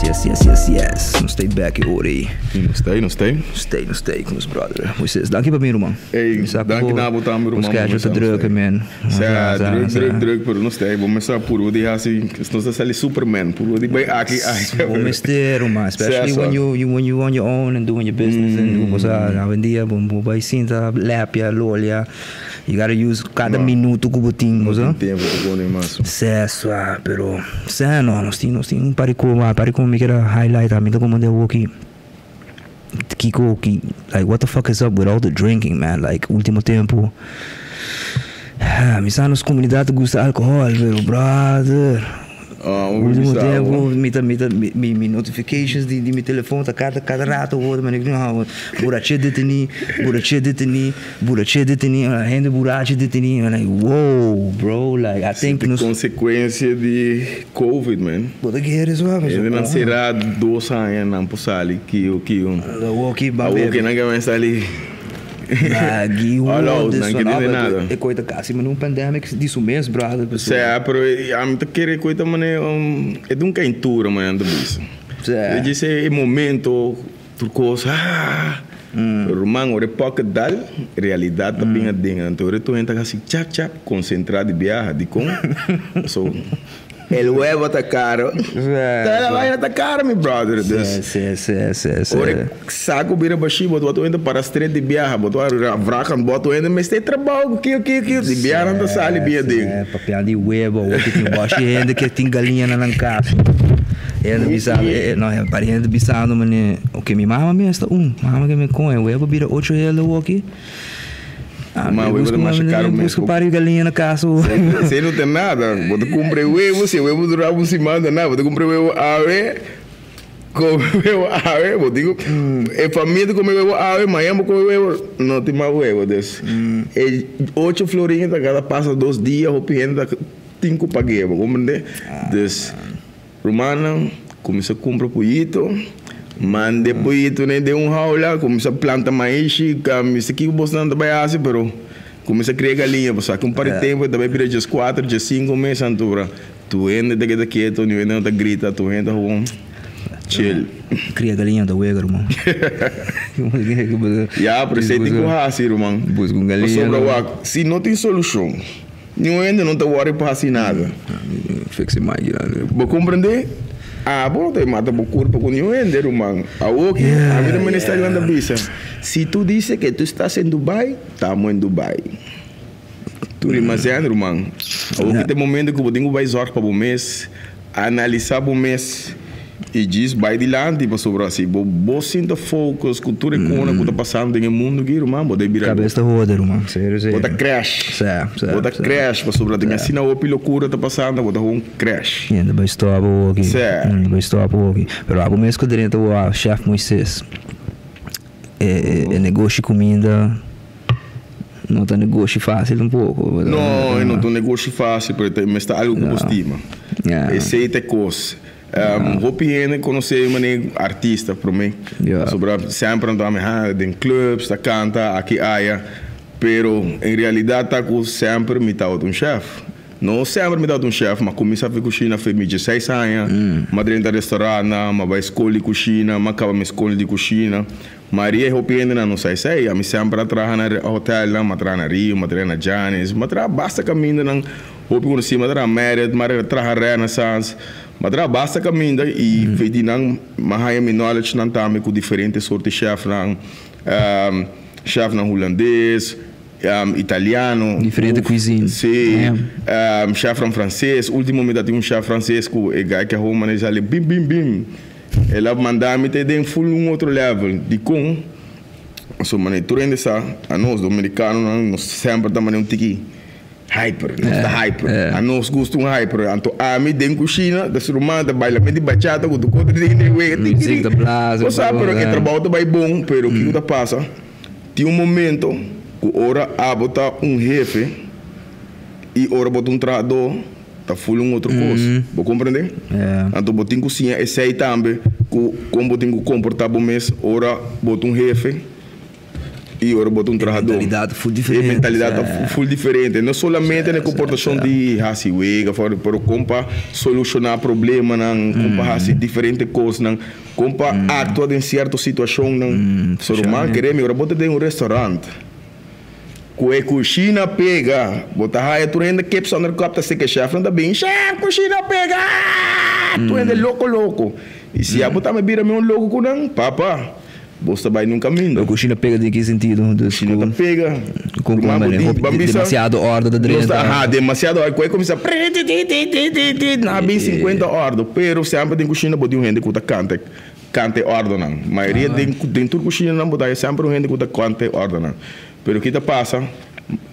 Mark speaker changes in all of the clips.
Speaker 1: Yes. Nos ta back e ora ei.
Speaker 2: Nos ta, nos ta.
Speaker 1: Nos ta ku nos brother. Moises, danki pa bin, ruman.
Speaker 2: Ey, danki na bo tambe, ruman.
Speaker 1: Nos schedule ta druk, man.
Speaker 2: Sa, druk, druk, druk, pero nos ta. Bo mester puru di hasi, nos ta sali Superman, puru di bai aki, aya.
Speaker 1: Bo mester, ruman, especially when you, you, when you on your own and doing your business and bo sa, awendia bo bai sinta lepia, lolia. You gotta use kada minuto ku bo tin, bo sa.
Speaker 2: No tin tempo pa pone mas.
Speaker 1: Sè, swa, pero sè no, nos tin, nos tin un par di ko, un par di ko mi kier a highlight, ami ta komo den awoki, kiko ki, like what the fuck is up with all the drinking man, like ultimo tempo, mi sa nos komunidat ta gusta alkohòl, pero brother. Ultimo tempo mi ta mi ta mi mi notifications di di mi telefon ta kada kada rato hoor mi no burache deteni burache deteni burache deteni hende burache deteni I'm like wow bro like I think
Speaker 2: nos Consecuencia di covid, man.
Speaker 1: Bo ta kere so
Speaker 2: a Hende nan sera 2 aña nan por sali kiyo kiyo.
Speaker 1: Awoki
Speaker 2: ban bebe. Awoki nan ke men sali.
Speaker 1: Lagi
Speaker 2: All out, nan ke tende nada.
Speaker 1: E koi ta kasi manera un pandemic di su mes, brother.
Speaker 2: Sea, pero ami ta kere koi ta manera un, e ta un caintura manera nan ta bisa.
Speaker 1: Sea.
Speaker 2: E djis e momento tur kos ah, pero ruman ora e pocket dal, realidad ta bin aden. Anto ora tur hende ta hasi chap chap, concentra di biaha, dikon? Pasobra El huevo ta caro. Toda la vaina ta caro, mi brother. Dus,
Speaker 1: Sí, sí, sí, sí.
Speaker 2: ora e saco bira bashi, bo ta wende para straight di biaha. Bo ta wrak an boto wende mester trabao cu kiu, kiu, kiu. Di biaha nan ta sali bia den.
Speaker 1: Sí, papia di huevo. Awor ki tin bashi hende ke tin galiña na nan cas. Hende bisa, no, pari hende bisando mane, ok, mi mama mes ta un. Mama ke mi con e huevo bira ocho hel awor ki.
Speaker 2: Ma huevo ta masha caro mes.
Speaker 1: Busca par di galiña na casa.
Speaker 2: Esey no ta nada. Bo ta cumpra e huevo, si e huevo dura un siman ta nada. Bo ta cumpra e huevo awe, come huevo awe, bo tin cu, e famia ta come huevo awe, mañana bo come huevo, no tin mas huevo. Dus, e ocho florin ta cada pasa 2 dia, hopi hende ta tin cu pag'e, bo comprende? Dus. Rumannan, kuminsá kumpra puyito, manda e puyitonan den un haula, kuminsá planta maishi, mi sa kiko bosnan ta bai hasi, pero kuminsá kria galiña, pasobra aki un par di tempu e ta bai bira 14, 15 mes anto bra, tur hende ta keda ketu, niun hende no ta grita, tur hende ta gewoon chill.
Speaker 1: Kria galiña ta wega, ruman.
Speaker 2: Ya, pero esei tin ku hasi, ruman.
Speaker 1: Buska un galiña.
Speaker 2: Pasobra wak, si no tin solushon. Niun hende no ta worry pa hasi nada.
Speaker 1: Fix e mic grandi.
Speaker 2: Bo comprende? Abo no ta mata bo curpa cu niun hende, ruman. Awoki, ami ta minister nan ta bisa, si tu dice que tu estás en Dubai, tamo en Dubai. Tur e mas hende, ruman. Awoki ta e momento cu bo tin cu bay zorg pa bo mes, analisa bo mes y djis bay dilanti pasobra si bo bo sinta focus cu tur e cona cu ta pasando den e mundo aki, ruman, bo ta bira
Speaker 1: Cabes ta hode, ruman. Serio, serio.
Speaker 2: Bo ta crash.
Speaker 1: Sa, sa,
Speaker 2: Bo ta
Speaker 1: sa.
Speaker 2: crash pasobra tin asina hopi locura ta pasando, bo ta gewoon crash.
Speaker 1: Hende bay stop awoki.
Speaker 2: Sa.
Speaker 1: Hende bay stop awoki. Pero abo mes cu drenta wou Chef Moises, e e negoshi cuminda no ta negoshi facil tampoco.
Speaker 2: No, e no ta un negoshi facil, pero e mester ta algo cu bo stima. Esey ta e cos. Hopi hende conoce mi manera artista prome. Pasobra semper nan ta wak mi ha den clubs ta canta aki aya. Pero en realidad ta cu semper mi tabata un chef. No semper mi tabata un chef, ma cuminsa haci cushina fe mi 16 aña. Mi a drenta restaurantnan, mi a bay scol di cushina, mi a caba mi scol di cushina. Maria e hopi hendenan no sa esei. Ami semper a traha na hotelnan, mi a traha na Rio, mi a traha na Janis, mi a traha basta kamindanan hopi konosí, mi a traha Marriott, mi a traha Renaissance, mi a traha basta kaminda i fe di nan mi a haña mi knowledge nan tambe ku diferente sorti chefnan, chefnan hulandes, italiano.
Speaker 1: Diferente cuisine.
Speaker 2: Sí, chefnan frances. Ultimo mi ta tin un chef frances ku e guy ke a hou maneja li bim bim bim. El a manda mi te den full un otro level. Dikon? Pasobra manera tur hende sa, anos dominicanonan nos semper ta manera un tiki hyper, nos ta hyper. Anos gusta un hyper. Anto ami den cushina, ta su ruman ta baila menti bachata cu tur cos den den wega tiki
Speaker 1: Music ta blaza.
Speaker 2: Bo sa, pero e trabao ta bay bon, pero kico ta pasa? Tin un momento cu ora abo ta un hefe y ora bo ta un trahador, ta full un otro cos. Bo comprende? Anto bo tin cu siña esey tambe cu con bo tin cu comporta bo mes ora bo ta un hefe. I ora bo ta un trahadó.
Speaker 1: Mentalidat ta full diferente.
Speaker 2: E mentalidat ta full diferente. No solamente na e komportashon di hasi wega, pero kon pa solushoná problemanan, kon pa hasi diferente kosnan, kon pa aktua den sierto situashonnan. So ruman, kere mi, ora bo ta den un restaurant ku e kushina pega, bo ta haya tur hende kip zonder kòp ta seka e shèfnan ta bin, Shèf, kushina pega! Tur hende loko loko. I si abo tambe bira meun loko ku nan, papa. Bos ta bai nun kaminda.
Speaker 1: Pero kushina pega den ki sentido? Dus
Speaker 2: Kushina ta pega.
Speaker 1: Ku
Speaker 2: Ruman bo di, ban bisa.
Speaker 1: Demasiado ordo ta
Speaker 2: Nos
Speaker 1: drenta.
Speaker 2: ta, aha, demasiado ordo. Ku e kuminsá prrrtititititi, nan a bin sinkuenta ordo. Pero semper den kushina bo tin un hende ku ta kanta, kanta e ordonan. Mayoria den, den tur kushinanan bo ta haya semper un hende ku ta kanta e ordonan. Pero ki ta pasa,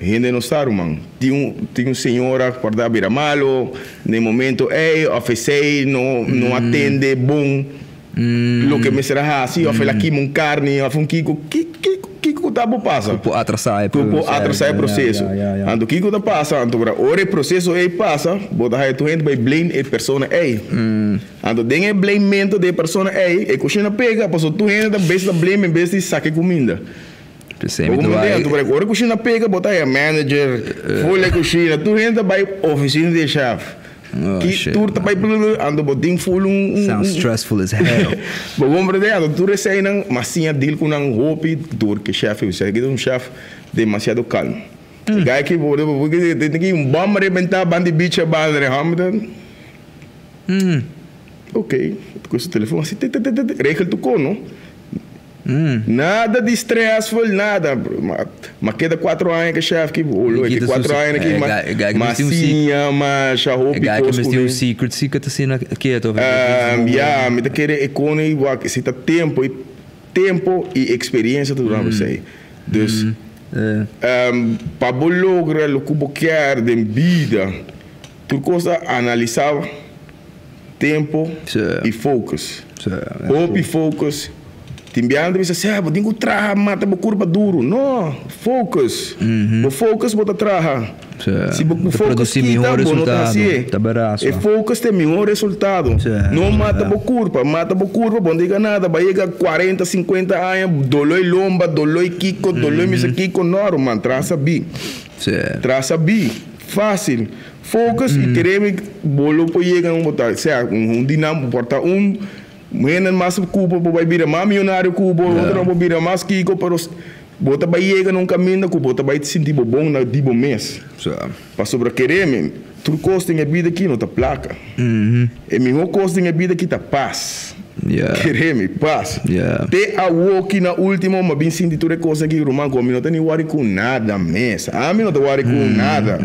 Speaker 2: hende no sa ruman. Tin un, tin un señora ku por ta bira malo den e momento ei òf esei no, no a tende bon. Loke mester a hasi of el a kima un karni of un kiko, kiko kiko ku ta por pasa?
Speaker 1: Ku por atrasá e
Speaker 2: Ku por atrasá e proseso. Anto kiko ta pasa? Anto ora ora e proseso ei pasa, bo ta haya tur hende bai blame e persona ei. Anto den e blamemento di e persona ei, e kushina pega pasobra tur hende ta bes ta blame en bes di saka e kuminda.
Speaker 1: P'esei
Speaker 2: Bo
Speaker 1: mi ta
Speaker 2: kumind'é?
Speaker 1: bai.
Speaker 2: Anto ora e kushina pega, bo ta haya manager, full e kushina, tur hende ta bai ofisina di e shèf.
Speaker 1: Oh,
Speaker 2: Ki
Speaker 1: shit,
Speaker 2: tur ta
Speaker 1: man.
Speaker 2: bai blublu, anto bo tin full un un
Speaker 1: Sounds
Speaker 2: un
Speaker 1: stressful as hell.
Speaker 2: Bo comprende? Anto tur eseinan mas siña deal cu nan hopi door cu chef ei. Esaki ta un chef demasiado calm. E guy aki bo bo tin ki un bom rebenta ban di beach a ban re homber ta Ok, cu su telefon asi tit tit tit regel tu cono. Nada di stressful, nada. Ma keda cuatro aña cu chef ki, olo, e ki cuatro aña ki ma, ma siña masha hopi cos cu mi.
Speaker 1: Secret, secret asina keto.
Speaker 2: Ya, mi ta kere e con ei wak, si ta tempo, y tempo y experiencia ta dura esey. Dus, pa bo logra loke bo kier den bida, tur cos ta analisa Tempo y focus. Hopi focus. Tin biaha nan ta bisa, Seh, bo tin cu traha mata bo curpa duro. No, focus. Bo focus bo ta traha. Si bo focus kita, bo no ta hacié. E focus ta e mihor resultado. No mata bo curpa. Mata bo curpa, bo no ta yega nada. Bo a yega cuarenta, cincuenta aña, doloi lomba, doloi kico, doloi mester kico. No, ruman, traha sabí. Traha sabí. Facil. Focus y keremi bo lo por yega un bo ta sea un di nan por ta un hende mas cu bo por bay bira mas miyonario cu bo otro nan por bira mas kico pero bo ta bay yega na un caminda cu bo ta bay sinti bo bon na di bo mes pasobra keremi tur cos den e bida aki no ta placa e miho cos den e bida aki ta pas keremi pas te awoki na ultimo mi a bin sinti tur e cos aki ruman cu ami no ta ni wori cu nada mes ami no ta wori cu nada.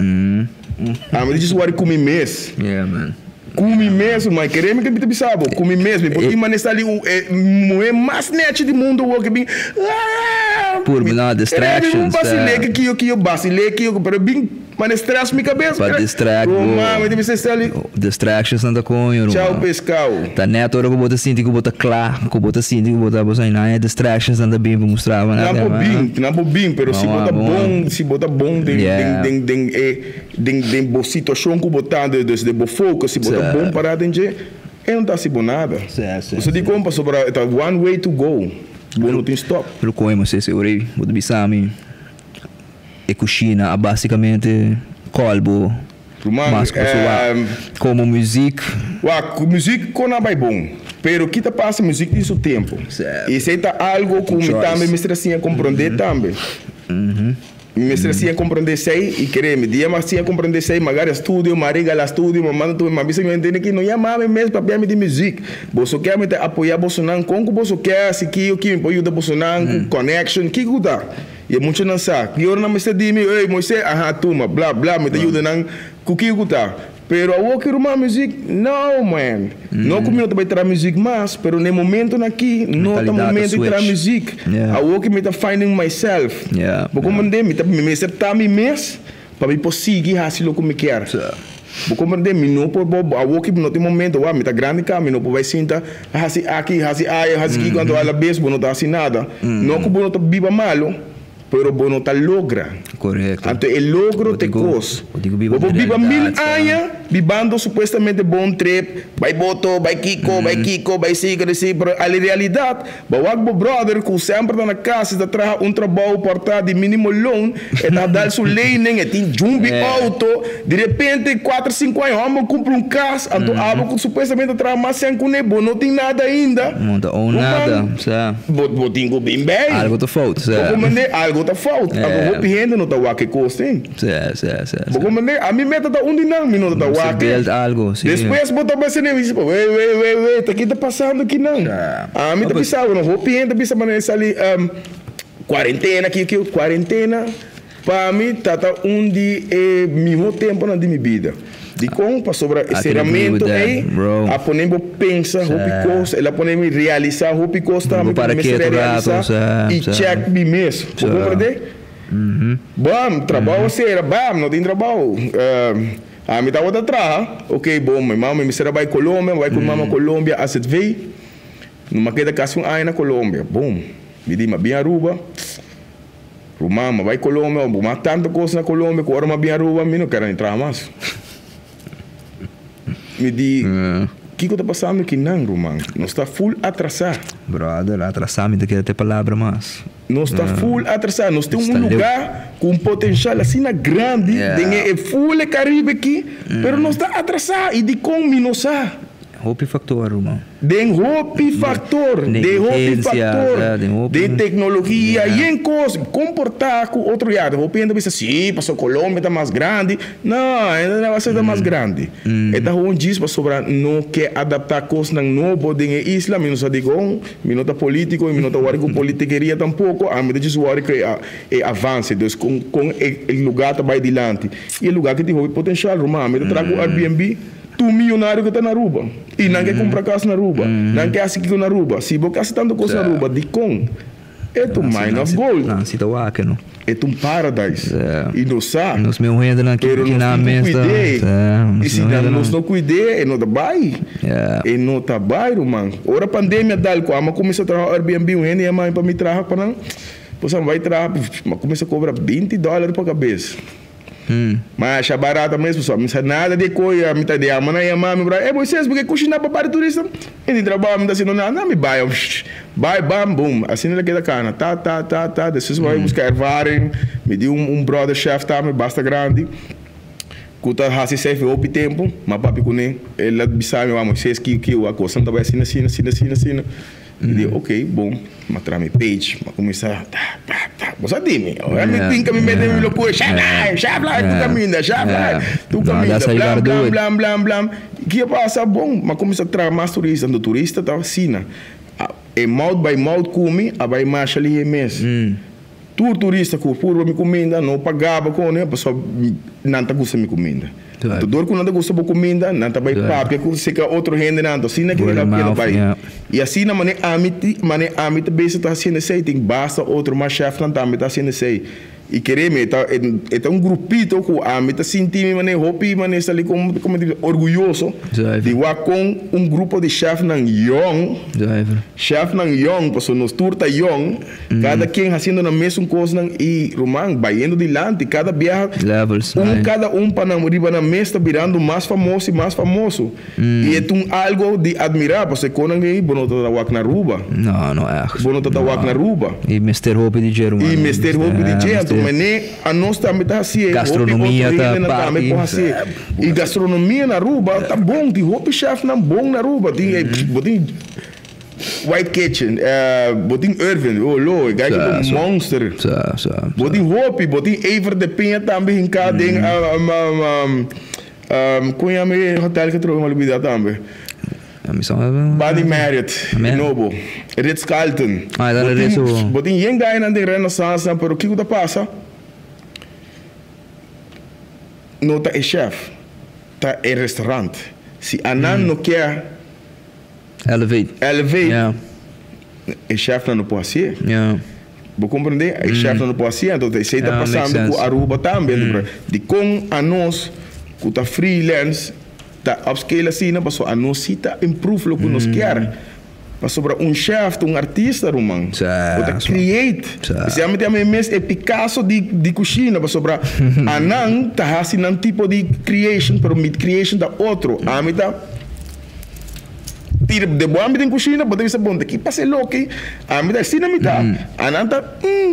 Speaker 2: Ami ta djis wòrdu ku mi mes.
Speaker 1: Yeah, man.
Speaker 2: Ku mi mes, ma kere mi ke mi ta bisa bo, ku mi mes. Mi por tin manera sali e muhé mas nechi di mundu awor ke bin, aah!
Speaker 1: Pur mi no distractions.
Speaker 2: Mi un basil'é ke kiyo kiyo, basil'é kiyo, pero bin manera stress mi kabes.
Speaker 1: Pa distract bo.
Speaker 2: Ruman, mi ta bisa sali.
Speaker 1: Distractions nan ta koño, ruman.
Speaker 2: Chao pescao.
Speaker 1: Ta net ora ku bo ta sinti ku bo ta kla, ku bo ta sinti ku bo ta, bo sa, nan e distractions nan ta bin pa mustra bo.
Speaker 2: Nan por bin, nan por bin, pero si bo ta bon, si bo ta bon den, den, den, den e, den, den bo situacion cu bo ta, dus den bo focus, si bo ta bon para den dje, e no ta haci bo nada. Bo sa dicon? Pasobra e ta one way to go, bo no tin stop.
Speaker 1: Pero con e mester ora ei, bo ta bisa mi, e cushina a basicamente call bo
Speaker 2: Ruman,
Speaker 1: mas cu pasobra como muziek.
Speaker 2: Wak, cu muziek con a bay bon, pero ki ta pasa muziek tin su tempo. Y esey ta algo cu mi tambe mester a siña comprende tambe. Mi mester a siña comprende esey y kere mi dia mi a siña comprende esey mi a gara studio, mi a regala studio, mi a manda tur, mi a bisa mi hende ki no yama mi mes papia mi di muziek. Boso ke mi ta apoya bosonan con cu boso ke haci ki o ki mi por yuda bosonan cu connection, kico cu ta. Y e muchanan sa. Ki ora nan mester di mi, Ey, Moisés, aha, tuma, bla, bla, mi ta yuda nan ku kiko ku ta. Pero awor ki ruman muzik? No, man. No ku mi no ta bai traha muzik mas, pero na e momentonan aki no ta momento di traha muzik. Awor ki mi ta finding myself. Bo comprende? Mi ta, mi mester ta mi mes pa mi por sigui hasi loke mi kier. Bo comprende? Mi no por, bo, awor ki no tin momento, wak, mi ta grandi ka, mi no por bai sinta hasi aki, hasi aya, hasi kiko, anto alabes bo no ta hasi nada. No ku bo no ta biba malo, pero bo no ta logra.
Speaker 1: Korekto.
Speaker 2: Anto e logro
Speaker 1: Bo
Speaker 2: ta e
Speaker 1: tin ku,
Speaker 2: kos.
Speaker 1: bo tin ku biba
Speaker 2: Bo por
Speaker 1: den
Speaker 2: biba mil
Speaker 1: realidat, sa.
Speaker 2: aña, bibando supuestamente bon trip, bai boto, bai kiko, bai kiko, bai si, si, pero a realidat, bo wak bo brother ku semper ta na kas, ta traha un trabou por ta di minimo loon, e ta dal su lening, e tin jumbi auto, di repente 4, 5 aña, hòmber kumpra un kas, anto abo ku supuestamente traha mas sèn kuné, bo no tin nada ainda.
Speaker 1: No ta own nada, sa.
Speaker 2: Bo tin ku bin bei.
Speaker 1: Algo ta fout,
Speaker 2: sa. Bo komprendé? Algo ta fout. Anto hopi hende no ta wak e kos ei.
Speaker 1: Sa.
Speaker 2: Bo komprendé? Ami meta ta un di nan, mi no ta wak e.
Speaker 1: Build algo, si.
Speaker 2: Despues bo ta bai sende, bo bisa, wey, wey, wey, wey, ta ki ta pasando kinan? Ami ta bisa bo, hopi hende ta bisa manera sali kuarentena, ki, ki, kuarentena pa mi ta ta un di e mihó tempunan di mi bida. Dikon? Pasobra e seramentu ei a pone bo pensa hopi kos, el a pone mi realisá hopi kos tambe ku mi mester a realisá i chèk mi mes. Bo komprendé? Bam, trabou a sera, bam, no tin trabou. Ami tabata traha, ok, bon, mi mama mi mester a bai Colombia, mi bai ku mi mama Colombia AZV, mi a keda kasi un aña na Colombia, bon, mi di mi a bin Aruba. Ruman, mi a bai Colombia, mi a tantu kos na Colombia ku ora mi a bin Aruba mi no kere ni traha mas. Mi di, kiko ta pasando kinan, ruman? Nos ta full atrasá.
Speaker 1: Brother, atrasá mi ta kere ta e palabra mas.
Speaker 2: Nos ta full atrasá. Nos tin un lugá ku un potenshal asina grandi den e full e Caribe aki, pero nos ta atrasá. I dikon mi no sa?
Speaker 1: Hopi factor, ruman.
Speaker 2: Den hopi factor, den hopi factor, den tecnologia, yen cos, comporta cu otro ya. Hopi hende ta bisa, si, pasobra Colombia ta mas grandi. No, hende no ta mas grandi. E ta gewoon djis pasobra no ke adapta cosnan nobo den e isla. Mi no sa dicon, mi no ta politico y mi no ta wori cu politikeria tampoco. Ami ta djis wori cu e avance, dus con e lugar ta bay dilanti. Y e lugar aki tin hopi potencial, ruman. Ami ta traha cu Airbnb. Tur miyonario ku ta na Aruba i nan ke kumpra kas na Aruba, nan ke hasi kiko na Aruba. Si bo ke hasi tantu kos na Aruba, dikon? E ta un mine of gold.
Speaker 1: Nan si ta wak no.
Speaker 2: E ta un paradise. I nos sa.
Speaker 1: Nos meu hendenan ki
Speaker 2: Pero nos
Speaker 1: nan
Speaker 2: tin ku
Speaker 1: mes ta.
Speaker 2: kuid'é. I si nan nos no kuid'é, e no ta bai. E no ta bai, ruman. Ora pandemia dal ku amo a kuminsá traha Airbnb, un hende yama mi pa mi traha pa nan. Pues amo bai traha, mi a kuminsá kobra binti dòler pa kabes. Masha barata mes pasobra mi sa nada di e koe mi ta yama nan yama mi bra e Moises bo ke kushina pa pari turista mi tin trabou mi ta haciendo nada nan mi bai bai bam bum asina el a keda kana ta ta ta ta despues mi bai buska ervaring mi di un brother chef tambe basta grandi ku ta hasi esei for hopi tempo mi a papia kune el a bisa mi wak Moises kiu kiu a kosnan ta bai asina asina asina asina asina. Mi di, ok, bon, mi a traha mi page, mi a kuminsá ta, ta, ta. Bo sa di mi, ora mi tin mi mete mi lokura, chef life, chef life tur kaminda, chef life tur kaminda, blam, blam, blam, blam, blam. Ki a pasa? Bon, mi a kuminsá traha mas turista, anto turista ta asina, e mouth by mouth ku mi a bai masha lihé mes. Tur turista ku purba mi kuminda no pagaba kone pasobra nan ta gusta mi kuminda. Anto dor ku nan ta gusta bo kuminda nan ta bai papia ku seka otro hendenan. Anto asina ke nan keda bai. I asina manera ami ti manera ami ta bisa ta hasiendo esei tin basta otro mas chefnan tambe ta hasiendo esei. I kere mi e ta e ta un grupito ku ami ta sinti mi manera hopi manera sali komo komo ta bisa orguyoso di wak kon un grupo di chefnan yòn chefnan yòn pasobra nos tur ta yòn. Kada ken hasiendo nan mesun kosnan i ruman bayendo dilanti kada biaha
Speaker 1: Levels,
Speaker 2: un
Speaker 1: ai.
Speaker 2: kada un pa nan riba nan mes ta birando mas famoso i mas famoso i e ta un algo di admira pasobra e konan ei bo no ta ta wak na Aruba
Speaker 1: No, no echt.
Speaker 2: bo no ta ta wak na Aruba
Speaker 1: I mester hopi di dje ruman.
Speaker 2: i mester hopi di dje anto mene anos tambe ta hasié hopi
Speaker 1: Gastronomia
Speaker 2: otro
Speaker 1: ta
Speaker 2: hendenan tambe
Speaker 1: parti.
Speaker 2: por hasié i gastronomia na Aruba ta bon tin hopi chefnan bon na Aruba tin bo tin White Kitchen, bo tin Irvin, oh lo, e guy ki ta un monster.
Speaker 1: Sa, sa,
Speaker 2: Bo tin hopi, bo tin Evert de Peña tambe hinká den kon yama e hotel ke trobe mi a lubida tambe.
Speaker 1: Mi sa.
Speaker 2: Bandi Marriott, e nobo. Ritz Carlton.
Speaker 1: Ah, e ta na Ritz o.
Speaker 2: Bo tin yen guynan den Renaissance nan, pero kiko ta pasa? No ta e chef, ta e restaurant. Si anan no kier.
Speaker 1: Elevate.
Speaker 2: Elevate.
Speaker 1: Yeah.
Speaker 2: E chefnan no por hasié.
Speaker 1: Yeah.
Speaker 2: Bo comprende? E chefnan no por hasié. Anto esei ta
Speaker 1: Yeah, makes
Speaker 2: pasando ku
Speaker 1: sense.
Speaker 2: Aruba tambe. Dikon anos ku ta freelance ta upscale asina? Pasobra anos si ta improve loke nos kier. Pasobra un chef ta un artista, ruman. Bo ta create. Esei ami ta yama e mes e Picasso di di cushina pasobra anan ta haci nan tipo di creation pero mi creation ta otro. Ami ta tira de bo ami den cushina bo ta bisa bon ta ki pasa e loke ami ta asina mi ta. Anan ta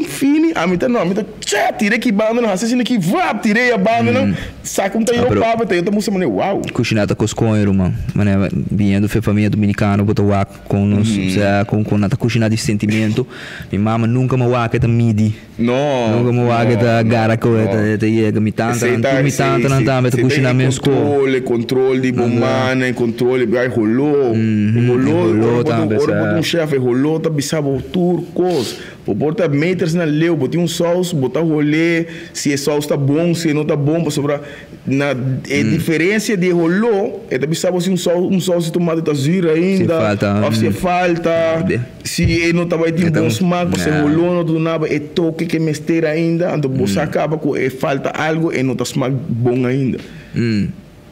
Speaker 2: fini ami ta no ami ta cha tira aki banda nan haci asina aki vap tira e banda nan. Sa ku ta yo papa ta yo ta mustra manera wow.
Speaker 1: Kushina ta kos koño ruman. Manera biniendo fe famia dominicano bo ta wak kon nos osea kon kon nan ta kushina di sentimiento. Mi mama nunka mi wak e ta midi.
Speaker 2: No.
Speaker 1: Nunka mi wak e ta gara ku e ta e ta yega. Mi tantanan tur mi tantanan tambe ta kushina mes ko.
Speaker 2: Control e control di bo mana e control e holó. E holó ora bo ta un chef e holó ta bisa bo tur kos. Bo por ta meters na leu, bo tin un saus, bo ta holé si e saus ta bon, si e no ta bon, pasobra na e diferencia di e holó, e ta bisa bo si un saus, un saus di tomate ta zuur ainda, of si e falta, si e no ta bai tin bon smaak, pasobra e holó no ta duna bo e toke ke mester ainda, anto bo sa caba cu e falta algo, e no ta smaak bon ainda.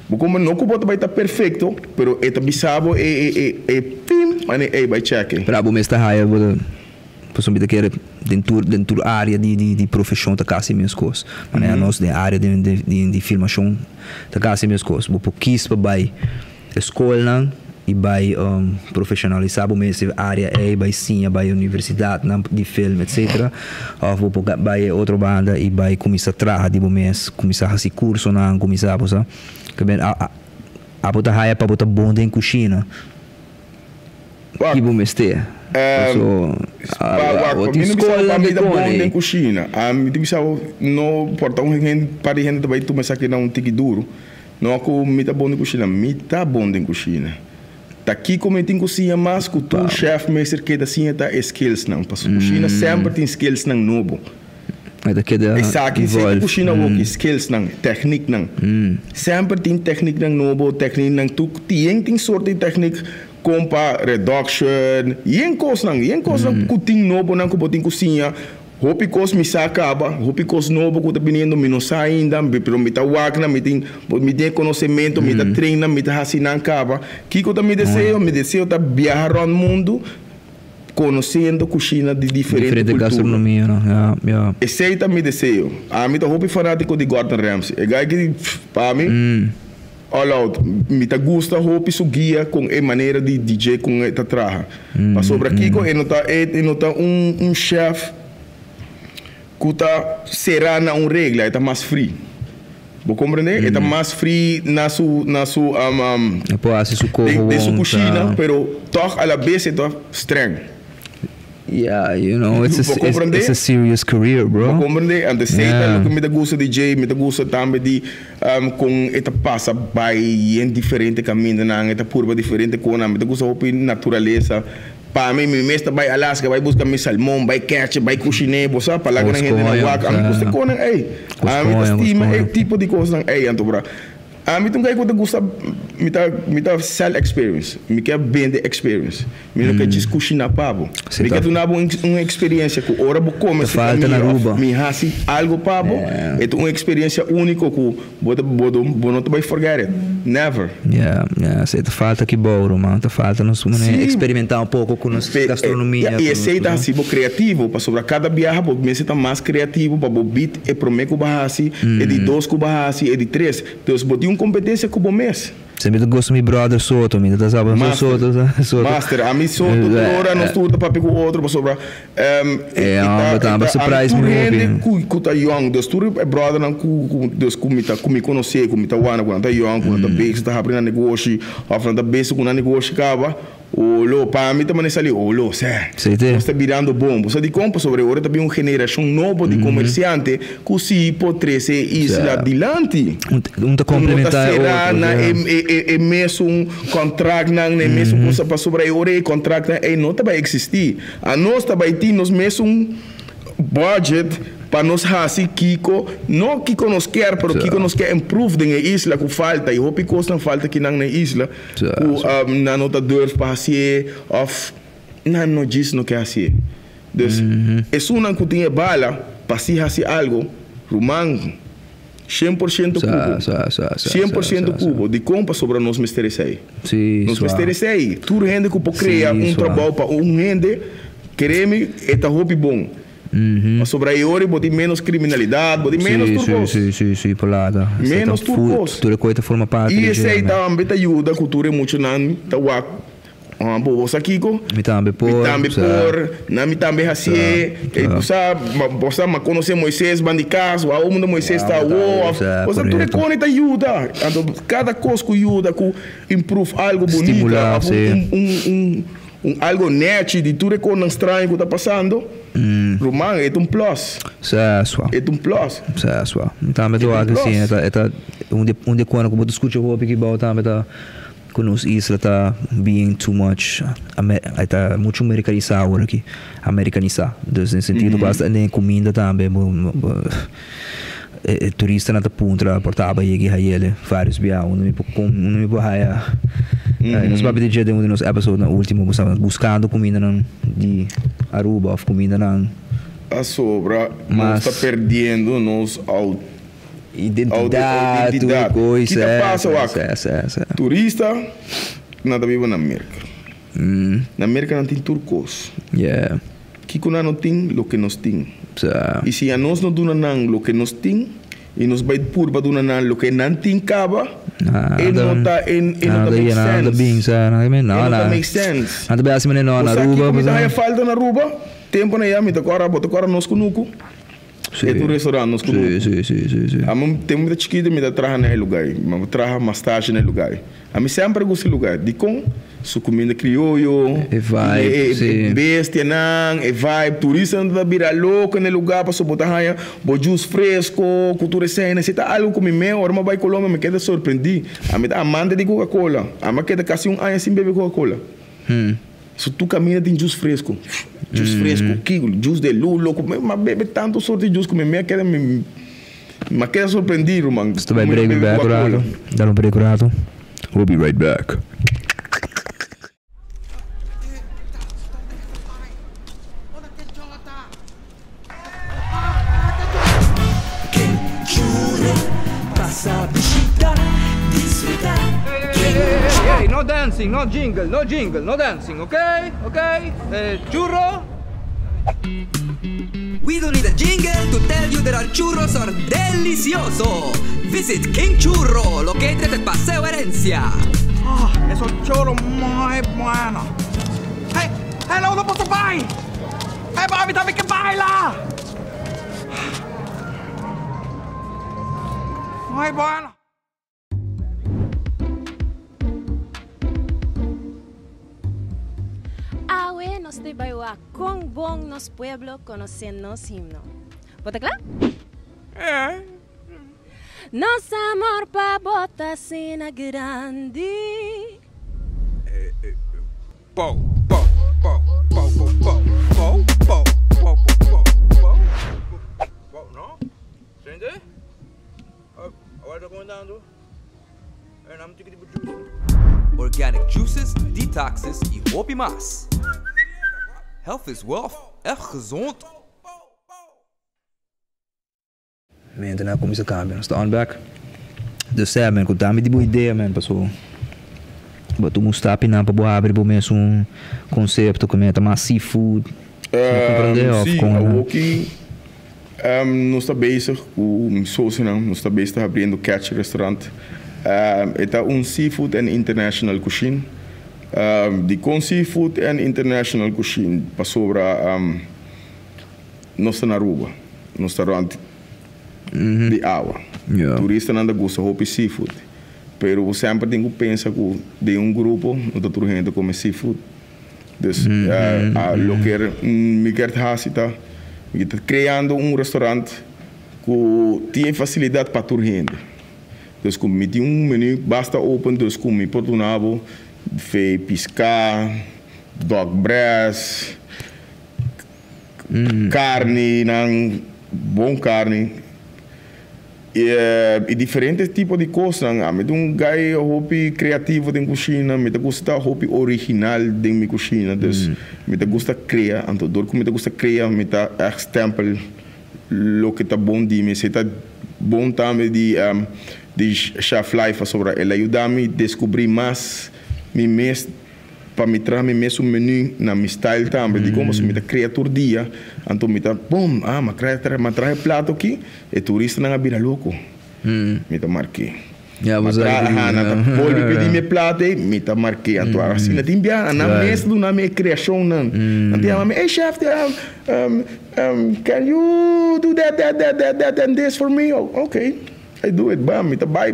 Speaker 2: Bo come no cu bo ta bai ta perfecto, pero e ta bisa bo e e e pim, mane ey bai check.
Speaker 1: Pero abo mes ta haya bo ta. Pasobra mi ta kere den tur den tur área di di di profeshon ta kasi meskos. Manera nos den área di di di filmashon ta kasi meskos. Bo por kis pa bai e skolnan i bai profeshonalisá bo mes den área ei, bai siña, bai universidatnan di film etsetera. Òf bo por bai e otro banda i bai kuminsá traha di bo mes, kuminsá hasi kursonan, kuminsá bo sa. Ke men a abo ta haya pa bo ta bon den kushina. Ki bo mester? Paso
Speaker 2: abo tin skol mi ta bon den kushina. Mi ta bisa bo no por ta un par di hende ta bai tuma esaki na un tiki duru. No ku mi ta bon den kushina, mi ta bon den kushina. Ta kiko mi tin ku siña mas ku tur chef mester keda siña ta e skillsnan. Paso kushina semper tin skillsnan nobo. Esaki si ta kushina awoki, skillsnan, tekniknan. Semper tin tekniknan nobo, tekniknan tur tien tin sorto di teknik kon pa reduction, yen kosnan, yen kosnan ku tin nobonan ku bo tin ku siña. Hopi kos mi sa kaba, hopi kos nobo ku ta biniendo mi no sa ainda, pero mi ta wak nan, mi tin mi tin e konosementu, mi ta train nan, mi ta hasi nan kaba. Kiko ta mi deseo? Mi deseo ta biaha rònt mundu. Conociendo cushina di diferente
Speaker 1: Diferente
Speaker 2: cultura.
Speaker 1: gastronomia no, ya, ya.
Speaker 2: Esey ta mi deseo. Ami ta hopi fanatico di Gordon Ramsay. E guy ki, pa mi, all out. Mi ta gusta hopi su guia con e manera di dje con e ta traha. Pasobra kico e no ta, e no ta un un chef cu ta cera na un regla, e ta mas free. Bo comprende? E ta mas free na su na su
Speaker 1: E por haci su
Speaker 2: den
Speaker 1: coho
Speaker 2: den su
Speaker 1: won
Speaker 2: cushina
Speaker 1: ta.
Speaker 2: pero toch a la bes e ta streng.
Speaker 1: Yeah, you know, it's a
Speaker 2: Bo
Speaker 1: it's
Speaker 2: comprende?
Speaker 1: it's a serious career,
Speaker 2: Bo
Speaker 1: bro.
Speaker 2: comprende? Anto esey ta
Speaker 1: Yeah.
Speaker 2: loke mi ta gusta di dje, mi ta gusta tambe di con e ta pasa bay yen diferente camindanan, e ta purba diferente conan, mi ta gusta hopi naturalesa. Pa mi, mi mes ta bai Alaska, bai buska mi salmon, bai catch, bai kushiné, bo sa, pa laga nan hende nan wak. Ami gusta e konan ei. Ami ta stima e tipo di kosnan ei. Anto bra, ami ta un guy ku ta gusta, mi ta, mi ta sell experience. Mi ke bende experience. Mi no ke djis kushiná pa bo. Mi ke duna bo un experiencia ku ora bo kome si mi òf mi hasi algu pa bo, e ta un experiencia úniko ku Bo ta bo bo no ta bai forget it. Never.
Speaker 1: Yeah, yeah, esei ta falta aki bou, ruman. Ta falta nos manera experimentá un poko ku nos gastronomia.
Speaker 2: I esei ta hasi bo kreativo, pasobra kada biaha bo mester ta mas kreativo pa bo bit e promé ku bo a hasi, e di dos ku bo a hasi, e di tres. Dus bo tin un kompetensia ku bo mes.
Speaker 1: Semper ta gusta mi brother Soto, mi ta ta saba so Soto sa Soto.
Speaker 2: Master, ami Soto tur ora nos tur ta papia ku otro pasobra
Speaker 1: E homber ta amba surprise mi
Speaker 2: tur
Speaker 1: hopi.
Speaker 2: hende ku ta yong, dus tur e brothernan ku ku dus ku mi ta ku mi konosé ku mi ta wana ku nan ta yong ku nan ta bezig ta habri nan negoshi òf nan ta bezig ku nan negoshi kaba. Olo, pa mi ta mane sali olo, sè. Nos ta birando bon. Bo sa dikon? Pasobra e ora ta bin un generashon nobo di komersiante ku si por trese e isla dilanti.
Speaker 1: Un ta
Speaker 2: Ku no ta
Speaker 1: komplementá e
Speaker 2: será
Speaker 1: otro,
Speaker 2: na
Speaker 1: sè.
Speaker 2: e e mesun kontraktnan, na e mesun kosa, pasobra e ora e kontraktnan ei no ta bai eksistí. Anos ta bai tin nos mesun budget pa nos hasi kiko, no kiko nos kier, pero kiko nos kier improve den e isla ku falta. I hopi kosnan falta kinan na e isla. Ku nan no ta durf pa hasié òf nan no djis no ke hasié. Dus esunnan ku tin e bala pa si hasi algu, ruman, 100% cubo. 100% cubo. Di con pasobra nos mester esey. Nos mester esey. Tur hende cu por crea un trabao pa un hende, kere mi, e ta hopi bon. Pasobra e ora bo tin menos criminalidad, bo tin menos tur cos. Menos tur cos. Y esey tambe ta yuda cu tur e muchanan ta wak. Ah, bo, bo sa kiko?
Speaker 1: Mi tambe por.
Speaker 2: Mi tambe por. Na mi tambe hasié. E bo sa, bo sa, m'a konosé Moisés ban di kas, wou unda Moisés ta awó. Bo sa tur e kos ta yuda. Anto kada kos ku yuda ku improve algo bunita òf un, un, un, un algo nèchi di tur e kosnan straño ku ta pasando, ruman, e ta un plus.
Speaker 1: Sa, sua.
Speaker 2: E ta un plus.
Speaker 1: Sa, sua. Mi tambe ta wak asina, e ta, e ta un di, un di e kosnan ku bo ta skucha hopi aki bou tambe ta. Ku nos isla ta being too much e ta muchu amerikanisá awor aki, amerikanisá. Dus den sentido ku asta den e kuminda tambe bo e turistanan ta puntra por taba yegi hayele varios bia unda mi por kom unda mi por haya. Nos papia di dje den un di nos episodenan ultimo ku staba buskando kumindanan di Aruba òf kumindanan.
Speaker 2: A sobra nos ta perdiendo nos
Speaker 1: Identidad, tur cos.
Speaker 2: Ki ta pasa wak? Turista nan ta biba na Merca. Na Merca nan tin tur cos. Kico nan no tin? Loke nos tin. Y si anos no duna nan loke nos tin y nos bay purba duna nan loke nan tin caba, e no ta e no ta make sense. E no ta make sense. Bo sa kico mi ta haya falta na Aruba? Tempo na ya mi ta cora, bo ta cora nos cunucu. E ta un restaurant nos kunuku. Ami tempu mi ta chikito mi ta traha na e lugar ei. Mi a traha mas stage na e lugar ei. Ami semper a gusta e lugar. Dikon? Su kuminda krioyo,
Speaker 1: E vibe, si.
Speaker 2: e bestianan, e vibe. Turistanan ta bira loko na e lugar pasobra bo ta haña bo juice fresko ku tur esei. Esei ta algu ku mi mes ora mi a bai Colombia mi keda sorprendí. Ami ta amante di Coca-Cola. Ami a keda kasi un aña sin bebe Coca-Cola. So tur caminda tin juice fresco, juice fresco, kico, juice de lulo, cu mi a bebe tanto soort di juice cu mi a keda, mi a keda sorprendi ruman.
Speaker 1: Nos ta bai break un bek rato, dal un break un rato, we'll be right back.
Speaker 3: Hey, no dancing, no jingle, no jingle, no dancing, ok? Ok? Churro?
Speaker 4: We don't need a jingle to tell you that our churros are delicioso. Visit King Churro, located at Paseo Herencia.
Speaker 3: Ah, esos churros muy bueno. Hey, hello, no puedo bay. Hey, mami, tambe ke baila. Muy bueno.
Speaker 5: Awe nos te bai wak kon bon nos pueblo konosé nos himno. Bo ta kla? Nos amor pa bo ta asina grandi.
Speaker 4: Organic juices, detoxes y hopi mas. Health is wealth, echt gezond!
Speaker 1: Mente nan a cuminsa cambia, nos ta on back. Dus sea men, cu tambe di bo idea men, paso bo tuma un stapie nan pa bo habri bo mes un concepto cu men ta mas seafood, bo comprende of
Speaker 2: Si,
Speaker 1: con nan?
Speaker 2: awoki nos ta bezig cu mi socionan, nos ta bezig ta habriendo Catch Restaurant. E ta un seafood and international cushine. Dicon seafood and international cushine? Pasobra Nos ta na Aruba, nos ta rond di awa. Turistanan ta gusta hopi seafood, pero bo semper tin ku pensa ku den un grupo no ta tur hende ta kome seafood. Dus loke mi kier ta hasi ta mi ta kreando un restaurant ku tin e fasilidat pa tur hende. Dus ku mi tin un menu basta open dus ku mi por duna bo fe piská, dog breast. Carni nan, bon carni y diferente tipo di cosnan. Ami ta un guy hopi creativo den cushina, mi ta gusta ta hopi original den mi cushina, dus mi ta gusta crea, anto dor cu mi ta gusta crea mi ta echt stempel loke ta bon di mi, esey ta. Bon tambe di di Chef Life pasobra el a yuda mi descubri mas mi mes pa mi traha mi mesun menu na mi style tambe. Dikon? Pasobra mi ta crea tur dia, anto mi ta bom, ah mi a traha e plato aki, e turistanan a bira loco. Mi ta marke. Mi a traha, aha, nan ta bolbe pidi mi e plato ei, mi ta marke. Anto asina tin biaha nan mes ta duna mi e creacionnan. Nan ta yama mi, ey chef, can you do that, that, that, that, that and this for me? Ok, I do it. Bam, mi ta bai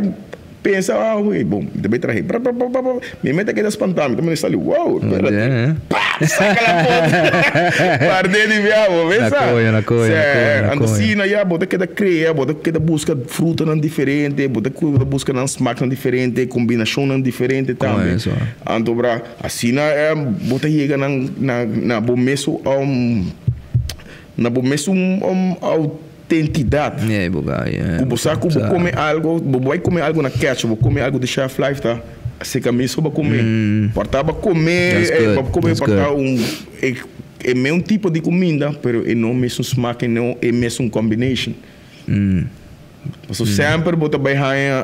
Speaker 2: pensa, ah, oké, bon, mi ta bai traha. Pra, pra, pra, pra, pra. Mi meta keda spantá, mi ta manda sali, wow, espérate. Pa! Saca la foto. Parde di biaha, bo
Speaker 1: Na
Speaker 2: sa.
Speaker 1: koyo, na koyo, na koyo,
Speaker 2: Sè,
Speaker 1: na
Speaker 2: anto
Speaker 1: koyo.
Speaker 2: asina ya bo ta keda krea, bo ta keda buska frutanan diferente, bo ta keda buska nan smaknan diferente, kombinashonnan diferente
Speaker 1: Koyo
Speaker 2: tambe.
Speaker 1: eso.
Speaker 2: Anto bra, asina bo ta yega nan na na bo mesun na bo mesun autentidat.
Speaker 1: Yeah, bo ga, yeah.
Speaker 2: Ku bo sa ku bo
Speaker 1: Sa.
Speaker 2: kome algo, bo bai kome algo na ketchup, bo kome algo di Chef Life ta seka mes bo kome. Por ta bo kome,
Speaker 1: That's good,
Speaker 2: bo kome
Speaker 1: that's
Speaker 2: por ta
Speaker 1: good.
Speaker 2: un e e meun tipo di kuminda, pero e no mesun smak, e no e mesun combination. Pasobra semper bo ta bai haña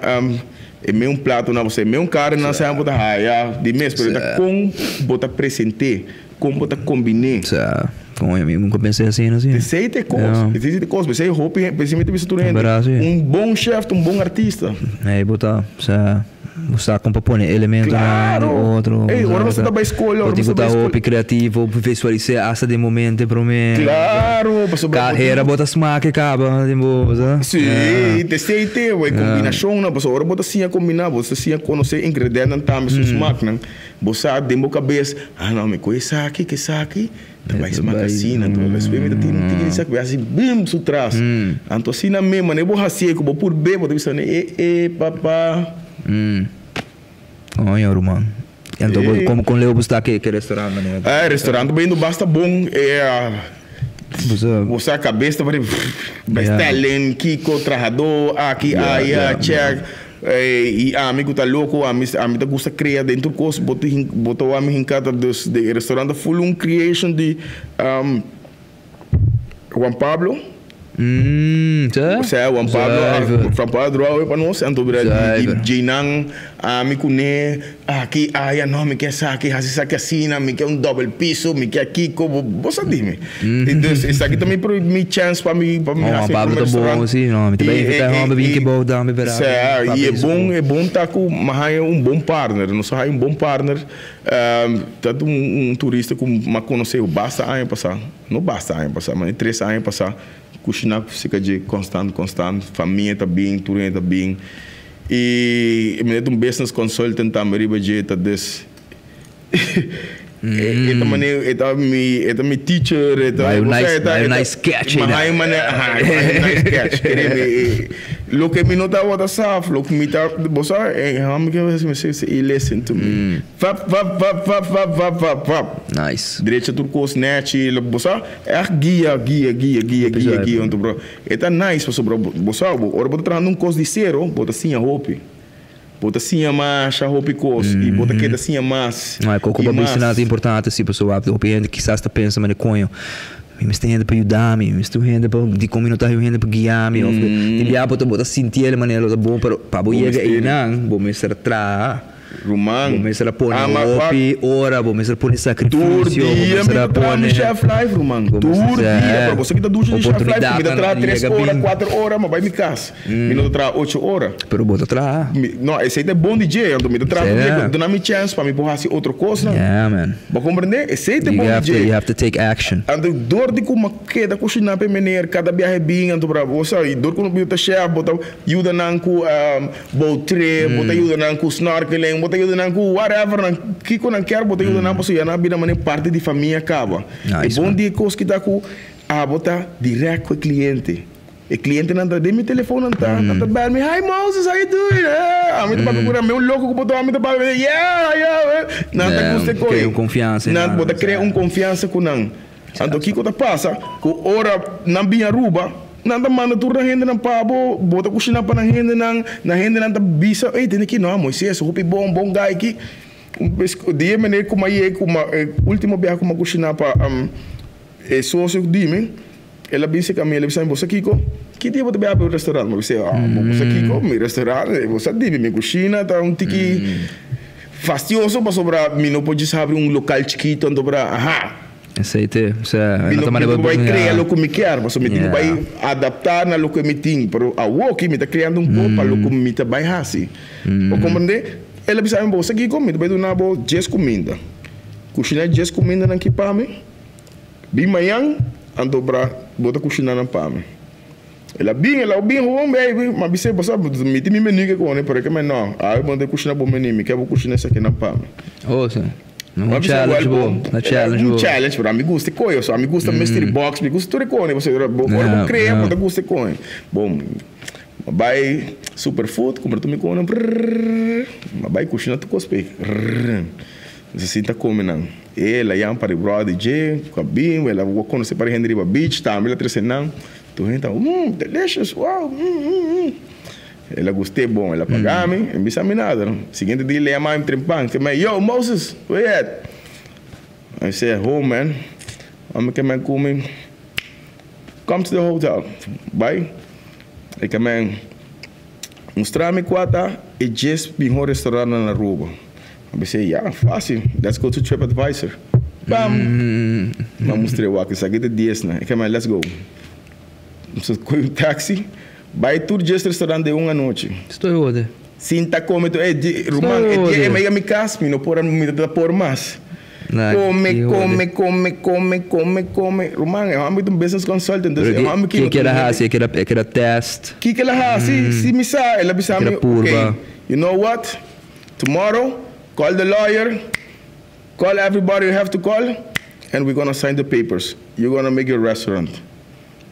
Speaker 2: e meun plato na bo, e meun karni nan semper bo ta haya di mes, pero ta kon bo ta present'é, kon bo ta kombin'é.
Speaker 1: Sa, kon mi nunka pens'é asina si.
Speaker 2: Esei ta e kos, esei ta e kos, p'esei hopi, p'esei mi ta bisa tur hende,
Speaker 1: Berdad si.
Speaker 2: un bon chef ta un bon artista.
Speaker 1: Ey bo ta, sa, bo sa kon pa pone elementonan di
Speaker 2: Claro!
Speaker 1: otro.
Speaker 2: Ey, ora nos ta bai skol, ora
Speaker 1: Bo tin
Speaker 2: nos
Speaker 1: ku
Speaker 2: ta
Speaker 1: ta
Speaker 2: bai skol.
Speaker 1: hopi kreativo, visualis'é asta den bo mente promé.
Speaker 2: Claro, pasobra bo tin.
Speaker 1: Kahera bo ta smak e kaba den bo, sa.
Speaker 2: Sí, te esei te, e kombinashonnan, pasobra ora bo ta siña kombiná, bo ta siña konosé ingredièntnan tambe, su smaknan, bo sa den bo kabes, ah no, mi kohe esaki ku esaki, ta bai smak asina, anto despues mi ta tira un tiki di esaki, bai hasi bim su tras. Anto asina mes, manera bo hasié ku bo por be, bo ta bisa, e e papa.
Speaker 1: Oño ruman. Anto bo
Speaker 2: Sí.
Speaker 1: kon kon leu bo sta ke ke restaurant manera?
Speaker 2: E restaurant ta bayendo basta bon. E
Speaker 1: Bo sa.
Speaker 2: Bo sa kabes ta bari bestelling, kiko, trahadó, aki, aya, check. I ami ku ta loko, ami ami ta gusta krea den tur kos. Bo ta hin bo ta wak mi hinka ta dus den e restaurant ta full un creation di Juan Pablo.
Speaker 1: Sa?
Speaker 2: Osea Juan Pablo a Juan Pablo a draw e pa nos anto bira di djeinan ami kuné aki aya no mi ke esaki hasi esaki asina mi ke un dobel piso mi ke kiko bo bo sa dime dus esaki ta mi mi chance pa mi pa mi
Speaker 1: Juan
Speaker 2: hasi
Speaker 1: Pablo
Speaker 2: prome
Speaker 1: ta bon
Speaker 2: restaurant
Speaker 1: si no mi ta bay invita e homber bin kibou tambe pero
Speaker 2: Sea y e bon e bon ta ku mi a haña un bon partner nos a haña un bon partner ta un turista ku mi a konosé basta aña pasa. No basta aña pasá, ma e tres aña pasá kushiná seka dje konstant konstant, famia ta bin, tur hende ta bin i mi ta un business consultant tambe riba dje ta dus e ta mane e ta mi e ta mi teacher e ta
Speaker 1: Bai un
Speaker 2: bo sa
Speaker 1: nice
Speaker 2: e ta
Speaker 1: bai
Speaker 2: e
Speaker 1: un
Speaker 2: ta
Speaker 1: nice sketch
Speaker 2: mi
Speaker 1: ei
Speaker 2: haña un manera aha mi haña un nice sketch kere mi e loke mi no tabata sa of loke mi ta bo sa e hòmber ke mi si e listen to me. Vap vap vap vap vap vap vap vap.
Speaker 1: Nice.
Speaker 2: Drecha tur kos nechi, bo sa ègt guia guia guia guia guia guia anto bro e ta nice pasobra bo sa bo ora bo ta trahando un kos di sero bo ta siña hopi bo ta siña masha hopi kos i bo ta keda siña mas
Speaker 1: No, e koko
Speaker 2: i
Speaker 1: bo
Speaker 2: mas.
Speaker 1: bisa nan ta importante si pasobra hopi hende kisas ta pensa manera koño mi mester hende pa yuda mi, mi mester un hende pa dikon mi no ta haña un hende pa guia mi of tin bia bo ta bo ta sintiel manera lo ta bon pero pa bo
Speaker 2: Bo
Speaker 1: yega
Speaker 2: mester.
Speaker 1: einan bo mester traha.
Speaker 2: Ruman,
Speaker 1: Bo mester a pone
Speaker 2: ama wak.
Speaker 1: hopi ora, bo mester a pone
Speaker 2: Tur
Speaker 1: sacrificio, bo
Speaker 2: dia mi
Speaker 1: mester
Speaker 2: ta
Speaker 1: a
Speaker 2: traha mi
Speaker 1: pone.
Speaker 2: chef life, ruman.
Speaker 1: Bo mester
Speaker 2: Tur
Speaker 1: sa,
Speaker 2: dia. Pero bo sa ki ta dushi di chef life? Ku mi ta
Speaker 1: Oportunidadnan
Speaker 2: traha tres
Speaker 1: yega
Speaker 2: ora,
Speaker 1: bin.
Speaker 2: kuater ora, ma bai mi kas. Mi no ta traha ocho ora.
Speaker 1: Pero bo ta traha.
Speaker 2: Mi, no, esei ta e bon di dje. Anto mi ta traha tur dia.
Speaker 1: Yeah.
Speaker 2: Duna mi chèns pa mi por hasi otro kosnan.
Speaker 1: Yeah, man.
Speaker 2: Bo komprendé? Esei ta e
Speaker 1: You
Speaker 2: bon di
Speaker 1: have to,
Speaker 2: dje.
Speaker 1: you have to take action.
Speaker 2: Anto dor di ku mi a keda kushiná pa e meneer kada biaha e bin, anto bra, bo sa, i dor ku mi ta chef, bo ta yuda nan ku Boat trip, bo ta yuda nan ku snorkeling, bo ta yuda nan ku whatever nan kiko nan kier bo ta yuda nan pasobra ya nan a bira manera parti di famia kaba. E bon di e kos ki ta ku abo ta direct ku e kliente. E klientenan ta den mi telefon nan ta nan ta bel mi, hi Moses how you doing? Eh, ami ta papia ku nan, mi un loko ku bo ta ami ta papia, yeah yeah nan ta gusta e kos.
Speaker 1: Krea un konfiansa
Speaker 2: Nan bo ta krea un konfiansa ku nan. Anto kiko ta pasa? Ku ora nan bin Aruba, nan ta manda tur nan hendenan pa bo, bo ta kushina pa nan hendenan, nan hendenan ta bisa, ey tene ki no, Moises hopi bon, bon guy ki. Un bes di e manera ku mi a yega ku mi a ultimo biaha ku mi a kushina pa e sosio di mi, El a bisa cu ami, el a bisa mi, Bo sa kico? Ki dia bo ta bay habri un restaurant? Mi a bisa, Ah, bo sa kico? Mi restaurant, bo sa dibi, mi cushina ta un tiki fastioso pasobra mi no por djis habri un local chikito anto por aha.
Speaker 1: Esey te, osea,
Speaker 2: Mi no mi no por bay crea loke mi kier, pasobra mi tin cu bay adapta na loke mi tin. Pero awoki mi ta creando un poco pa loke mi ta bay haci. Bo comprende? El a bisa mi, Bo sa kico? Mi ta bay duna bo djes cuminda. Cushina djes cumindanan ki pa mi. Bin mañan, anto bra bo ta kushiná nan pa mi. El a bin, el a bin gewoon baby, m'a bis'é, bo sa, mi tin mi menú ke kone, pero e ke men no, awe bo no ta kushiná bo menú, mi ke bo kushiná esakinan pa mi.
Speaker 1: Oh, sí.
Speaker 2: M'a
Speaker 1: Un
Speaker 2: bis'é,
Speaker 1: challenge
Speaker 2: well,
Speaker 1: bo,
Speaker 2: bo,
Speaker 1: un challenge
Speaker 2: un
Speaker 1: bo.
Speaker 2: challenge, pero ami gusta e koe, so ami gusta mystery box, mi gusta tur e kone, pasobra bo ora bo krea bo ta gusta e kone. Bon, m'a bai Superfood, kumpra tur mi kone, prrrr, m'a bai kushiná tur kos p'e, rrrr. Nos a sinta come nan. El a yama pa di brother dje cu a bin, el a conoce par di hende riba beach tambe el a trece nan. Tur hende ta mmm delicious wow mm mm mm. El a guste bon, el a paga mi, el bisa mi nada. Siguiente dia el a yama mi trempan, el a yo Moses where you at? I say at home man. Mami ke men cu mi, come to the hotel, bai. E ke men. Mustra mi cua ta e djes miho restaurantnan na Aruba. Mi bisa, ya, facil, let's go to TripAdvisor. Bam! Mi a mustr'é, wak, esaki ta diesnan. E kema, let's go. Nos a coge un taxi, bay tur djes restaurant den un anochi.
Speaker 1: Estoy hode.
Speaker 2: Sinta come tur, ey, ruman, e dia e mega mi cas, mi no por a, mi ta por mas. Come, come, come, come, come, come. Ruman, e homber ta un business consultant, dus e homber
Speaker 1: ki no ta. Kiko el a hasi? E keda test.
Speaker 2: Kiko el a hasi? Si mi sa, el a bisa mi, ok, you know what? Tomorrow, call the lawyer, call everybody you have to call, and we gonna sign the papers. You gonna make your restaurant.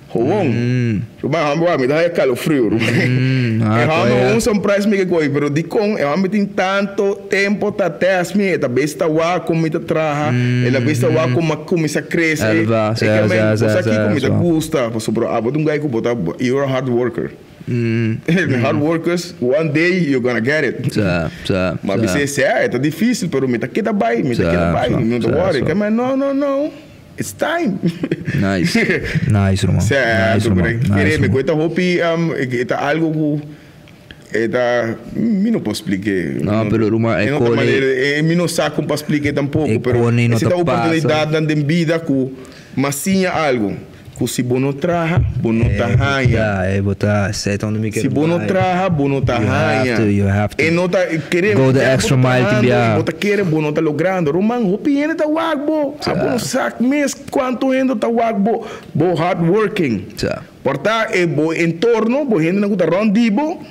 Speaker 2: Gewoon. Ruman, e homber wak, mi ta haya calofrio, ruman. E homber gewoon surprise mi ke koe, pero dikon e homber tin tanto tempo ta test mi, e ta bes ta wak kon mi ta traha, el a bes ta wak kon mi a kuminsa krese. E ke men, bo sa kiko mi ta gusta, pasobra abo ta un guy ku bo ta, you're a hard worker. Hard workers, one day you're gonna get it. Ma bis'é, sè, e ta dificil, pero mi ta keda bai, mi ta keda bai, mi no ta worry. E ke men, no, no, no. It's time!
Speaker 1: Nice. Nice, ruman.
Speaker 2: Nice,
Speaker 1: ruman.
Speaker 2: Nice, Kere mi ku e ta hopi, e ta algo ku e ta, mi no por splik'é.
Speaker 1: No, pero ruman, e kone.
Speaker 2: Mi no sa kon pa splik'é tampoko,
Speaker 1: E
Speaker 2: pero
Speaker 1: kone no
Speaker 2: esei
Speaker 1: ta
Speaker 2: ta
Speaker 1: pasa.
Speaker 2: oportunidatnan den bida ku mas siña algo, ku si bo no traha, bo no ta haña.
Speaker 1: E bo ta, esei ta unda mi
Speaker 2: kere Si bo no
Speaker 1: bai.
Speaker 2: traha, bo no ta
Speaker 1: You have
Speaker 2: haña.
Speaker 1: to, you have to
Speaker 2: E no ta, kere,
Speaker 1: go the
Speaker 2: ya bo
Speaker 1: extra
Speaker 2: ta
Speaker 1: mile tin
Speaker 2: trahando y
Speaker 1: bia.
Speaker 2: bo ta kere, bo no ta logrando. Ruman, hopi hende ta wak bo.
Speaker 1: Sa.
Speaker 2: Abo no sa mes cuanto hende ta wak bo, bo hard working.
Speaker 1: Sa.
Speaker 2: Por ta e bo entorno, bo hendenan cu ta rond di bo,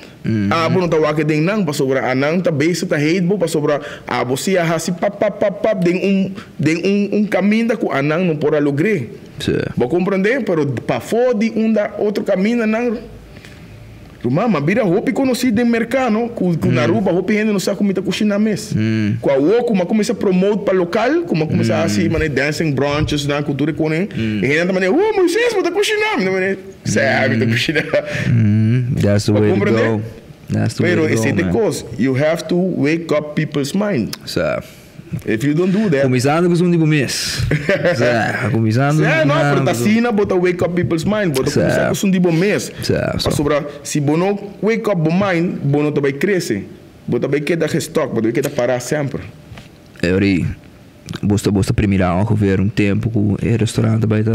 Speaker 2: abo no ta wak den nan, pasobra anan ta bezig ta hate bo, pasobra abo si a haci pap, pap, pap, pap den un, den un, un caminda cu anan no por a logr'é.
Speaker 1: Sí.
Speaker 2: Bo comprende? Pero pafó di unda otro camindanan, ruman, m'a bira hopi conocí den merca, no? Cu, cu na Aruba hopi hende no sa cu mi ta cushiná mes. Cu awor cu m'a cuminsa promote pa local, cu m'a cuminsa haci manera dancing brunches nan cu tur e conen, e hendenan ta manera, oh Moises, bo ta cushiná! Mi ta manera, sè, mi ta cushiná.
Speaker 1: That's the
Speaker 2: Bo
Speaker 1: way to
Speaker 2: comprende?
Speaker 1: go. That's the way
Speaker 2: Pero
Speaker 1: to go,
Speaker 2: esei ta e
Speaker 1: man.
Speaker 2: cos, you have to wake up people's mind.
Speaker 1: Sa.
Speaker 2: If you don't do that.
Speaker 1: Kuminsando ku esun di bo mes. Sa, kuminsando.
Speaker 2: Sa, no, pero ta asina bo ta wake up people's mind. Bo ta kuminsá ku esun di bo mes.
Speaker 1: Sa, so.
Speaker 2: Pasobra si bo no wake up bo mind, bo no ta bai krese. Bo ta bai keda gestok, bo ta bai keda pará semper.
Speaker 1: E ora ei, bo ta bo ta primirá ongeveer un tempu ku e restaurant ta bai ta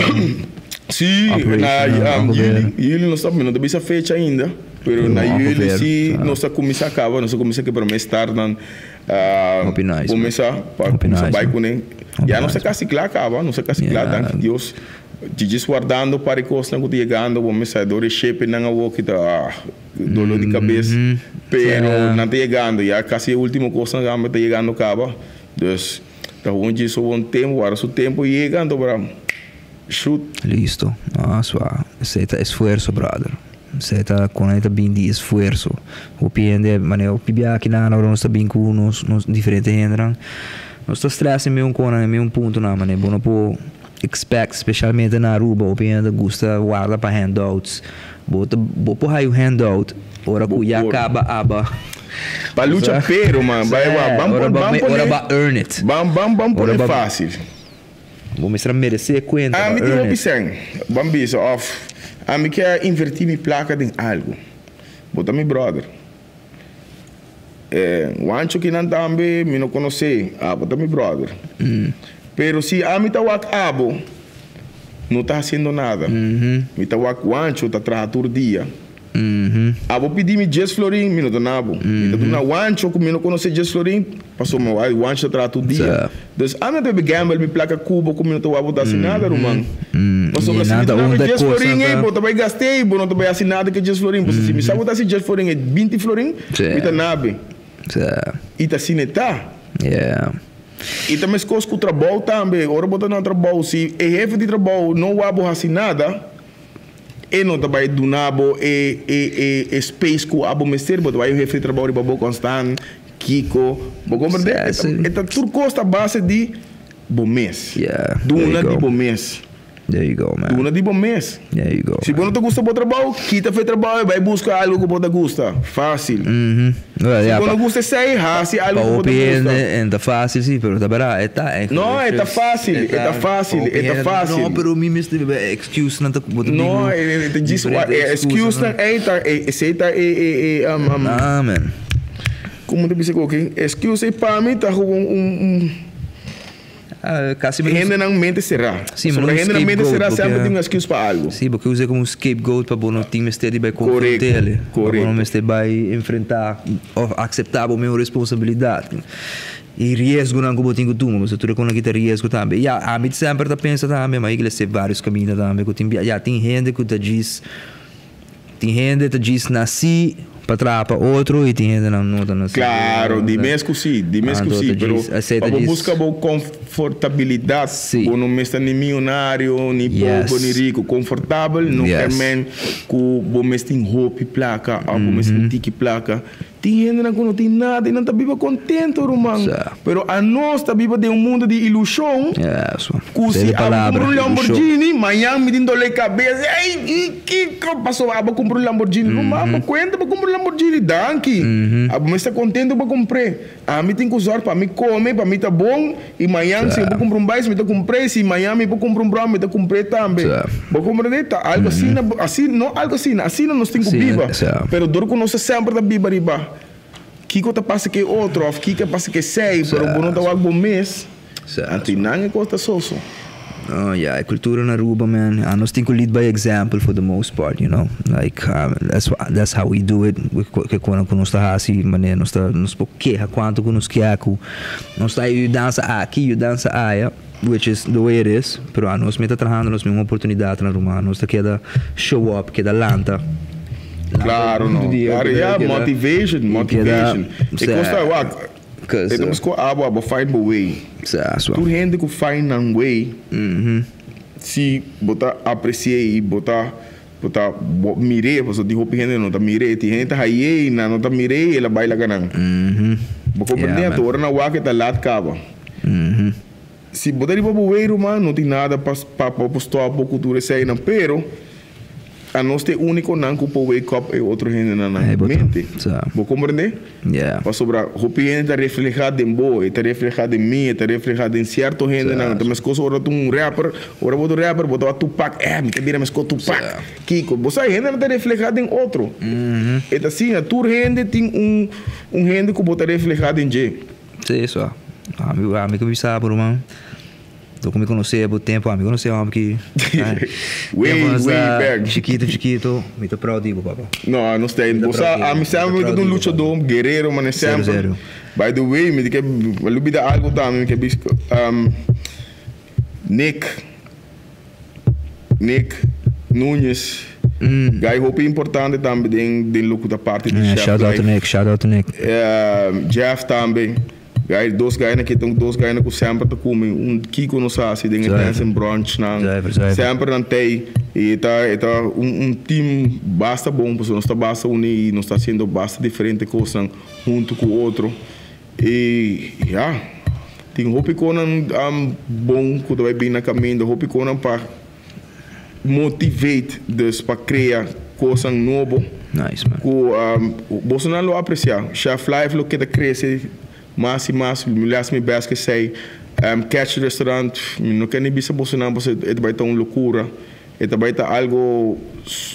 Speaker 2: Si, na juli, juli nos ta, mi no ta bisa fecha ainda, pero na juli si nos ta kuminsá kaba, nos ta kuminsá ke promé start nan.
Speaker 1: Hopi nice.
Speaker 2: Cuminsa pa cuminsa bay cune. Ya nos ta casi cla caba, nos ta casi cla danki Dios. Djis wardando par di cosnan cu ta yegando, bo mester dor e shepenan awo ki ta ah dolor di cabes. Pero nan ta yegando, ya casi e ultimo cosnan tambe ta yegando caba. Dus ta gewoon djis un tempo, warda su tempo yega anto para shoot.
Speaker 1: Listo. No, sua. Esey ta esfuerso brother. Esei ta kon e ta bin di esfuerso. Hopi hende, manera hopi biaha kinan ora nos ta bin ku nos nos diferente hendenan, nos ta stress den meun konan, den meun puntonan, manera bo no por expect, specialmente na Aruba, hopi hende ta gusta warda pa handouts. Bo ta bo por haya un handout ora ku ya kaba aba.
Speaker 2: Pa lucha pero man, bai wak, ban
Speaker 1: Ora
Speaker 2: ban
Speaker 1: ora
Speaker 2: pone
Speaker 1: ba earn it.
Speaker 2: Ban ban ban
Speaker 1: Ora
Speaker 2: pone
Speaker 1: ba
Speaker 2: fácil.
Speaker 1: Bo mester a meresé e kuenta,
Speaker 2: Ami
Speaker 1: ba
Speaker 2: tin
Speaker 1: earn
Speaker 2: hopi
Speaker 1: it.
Speaker 2: sèn, ban bisa, òf ami ke a invertí mi plaka den algu. Bo ta mi bròder. E wancho kinan tambe mi no konosé, abo ta mi bròder. Pero si ami ta wak abo, no ta hasiendo nada. Mi ta wak wancho ta traha tur dia. Abo pidi mi dies florin, mi no ta na bo. Mi ta duna wancho ku mi no konosé dies florin, pasobra mi wak wancho ta traha tur dia. Dus ami no ta bebe gamble mi plaka ku bo ku mi no ta wak bo ta hasi nada, ruman. Pasobra si mi duna bo dies florin ei, bo ta bai gast'é i bo no ta bai hasi nada ku e dies florin. Pasobra si mi sa bo ta hasi dies florin ei binti florin, mi ta nabe. I ta asina e ta. I ta meskos ku trabou tambe. Ora bo ta na trabou, si e hefe di trabou no wak bo hasi nada, e no ta bai duna bo e e e e space ku abo mester. Bo ta bai un hefe di trabou riba bo konstant, kiko. Bo komprendé? E ta tur kos ta base di. Bo mes.
Speaker 1: Yeah, there you
Speaker 2: Duna di
Speaker 1: go.
Speaker 2: bo mes.
Speaker 1: There you go, man.
Speaker 2: Duna di bo mes.
Speaker 1: There you go,
Speaker 2: Si bo
Speaker 1: man.
Speaker 2: no ta gusta bo trabou, kita for e trabou i bai buska algu ku bo ta gusta. Fásil.
Speaker 1: Mhm. Well,
Speaker 2: Si
Speaker 1: ja,
Speaker 2: bo
Speaker 1: pa,
Speaker 2: no gusta esei, hasi algu
Speaker 1: pa
Speaker 2: ku bo
Speaker 1: hopi
Speaker 2: ta gusta.
Speaker 1: hende en ta fásil sí, pero ta berdad, e ta eigenlijk
Speaker 2: No, e ta
Speaker 1: just,
Speaker 2: fásil,
Speaker 1: e
Speaker 2: e ta
Speaker 1: ta, pa
Speaker 2: fásil,
Speaker 1: hopi
Speaker 2: e ta
Speaker 1: hende ta, no,
Speaker 2: fásil.
Speaker 1: pero mi mester bebe excuse nan ta, bo ta bin
Speaker 2: No,
Speaker 1: ku
Speaker 2: e ta djis
Speaker 1: diferente
Speaker 2: e excuse
Speaker 1: excusanan.
Speaker 2: nan ei ta, esei ta e e e
Speaker 1: Nah, man.
Speaker 2: Komo ta bisa ku oke? Excuse ei pa mi ta gewoon un un.
Speaker 1: Casi mi
Speaker 2: Hendenan mente será.
Speaker 1: Sí, ma
Speaker 2: Pasobra
Speaker 1: un
Speaker 2: hendenan mente
Speaker 1: scapegoat,
Speaker 2: será semper
Speaker 1: porque
Speaker 2: tin un excuse pa algu.
Speaker 1: Sí, bo ke us'é komo un scapegoat pa bo no tin mester di bai
Speaker 2: Korekto,
Speaker 1: konfront'el. Pa bo no
Speaker 2: korekto.
Speaker 1: mester bai enfrentá òf akseptá bo mesmo responsabilidat i riesgonan ku bo tin ku tuma, pasobra tur e kosnan aki ta riesgo tambe. Ya, ami semper ta pensa tambe, ma iglesia vários kaminda tambe ku tin bia, ya, tin hende ku ta djis. Tin hende ta djis nasí pa traha pa otro i tin hendenan no ta nasí.
Speaker 2: Claro, di mes cu si, di mes cu
Speaker 1: Anto
Speaker 2: si,
Speaker 1: ta
Speaker 2: pero
Speaker 1: djis, esei
Speaker 2: pa
Speaker 1: ta
Speaker 2: bo
Speaker 1: djis.
Speaker 2: busca bo confortabilidad,
Speaker 1: Sí.
Speaker 2: bo no mester ni millonario, ni pober, ni
Speaker 1: Yes.
Speaker 2: rico. Confortabel no
Speaker 1: Yes.
Speaker 2: ker men cu bo mes tin hopi placa of bo mes tin tiki placa. Tin hendenan ku no tin nada i nan ta biba kontento, ruman. Pero anos ta biba den un mundo di ilushon ku si abo kumpra un Lamborghini, mañan mi tin dolé kabes. Ey, kiko pasobra abo kumpra un Lamborghini? Ruman, bo kuenta bo kumpra un Lamborghini? Danki. Abo mester kontento pa kumpr'é. Ami tin ku zòrg pa mi kome, pa mi ta bon, i mañan si mi por kumpra un bais mi ta kumpr'é, si mañan mi por kumpra un bròm mi ta kumpr'é tambe. Bo komprendé? Ta algu asina, asina, no algu asina, asina nos tin ku biba. Pero dor ku nos ta semper ta biba riba kiko ta pasa ku e otro òf kiko a pasa ku esei, pero bo no ta wak bo mes, anto i nan e kos ta soso.
Speaker 1: Oh yeah, e cultura na Aruba man, nos tin cu lead by example for the most part, you know, like that's that's how we do it, ke kona cu nos ta haci, manera nos ta nos por keha cuanto cu nos kier cu nos ta yudansa aki, yudansa aya, which is the way it is, pero anos mi ta trahando nos mismo oportunidad na Aruba, nos ta keda show up, keda lanta.
Speaker 2: Claro no, claro, yeah, motivation, motivation, e cos ta wak. E ta busca abo, abo find bo way. Tur hende cu find nan way, si bo ta aprecia y bo ta bo ta mir'e, pasobra tin hopi hende no ta mir'e, tin hende ta haye y nan no ta mir'e y el a bay laga nan. Bo comprende? Anto ora nan wak e ta laat caba. Si bo ta riba bo way ruman, no tin nada pa pa pa stop bo cu tur eseinan, pero. Anos ta e únikonan ku por wake up e otro hendenan na mente. Bo komprendé? Pasobra hopi hende ta reflehá den bo, e ta reflehá den mi, e ta reflehá den sierto hendenan. Ta meskos ora ta un rapper, ora bo ta un rapper bo ta wak Tupac, eh mi ta bira meskos Tupac. Kiko? Bo sa hendenan ta reflehá den otro. E ta asina, tur hende tin un un hende ku bo ta reflehá den dje.
Speaker 1: Sí, so. Ami ami ku bisa bo ruman. Dor ku mi konosé bo tempu, ami konosé hòmber ki
Speaker 2: Way, way back.
Speaker 1: Chikitu chikitu, mi ta proud di bo papa.
Speaker 2: No, no stay. Bo sa, ami semper mi ta un luchadó, guerrero, mane semper.
Speaker 1: Serio, serio.
Speaker 2: By the way, mi ke lubida algu tambe, mi ke bisa, Nick, Nick Nuñez, guy hopi importante tambe den den loke ta parti di
Speaker 1: Yeah,
Speaker 2: Chef
Speaker 1: shout out to
Speaker 2: Life.
Speaker 1: Nick, shout out to Nick.
Speaker 2: Jeff tambe. Guy, dos guynan ki ta dos guynan ku semper ta kumi un kiko nos hasi den e dancing brunch nan.
Speaker 1: Zuiver, zuiver.
Speaker 2: Semper nan tei i e ta e ta un un team basta bon pasobra nos ta basta uní i nos ta hasiendo basta diferente kosnan huntu ku otro. I ya, tin hopi konan bon ku ta bai bin na kaminda, hopi konan pa motivate dus pa krea kosnan nobo.
Speaker 1: Nice man.
Speaker 2: Ku bosonan lo apresiá. Chef Life lo keda krese mas i mas. Mi lo hasi mi bèst ku esei. Catch Restaurant, mi no ke ni bisa boso nan pasobra e ta bai ta un locura. E ta bai ta algo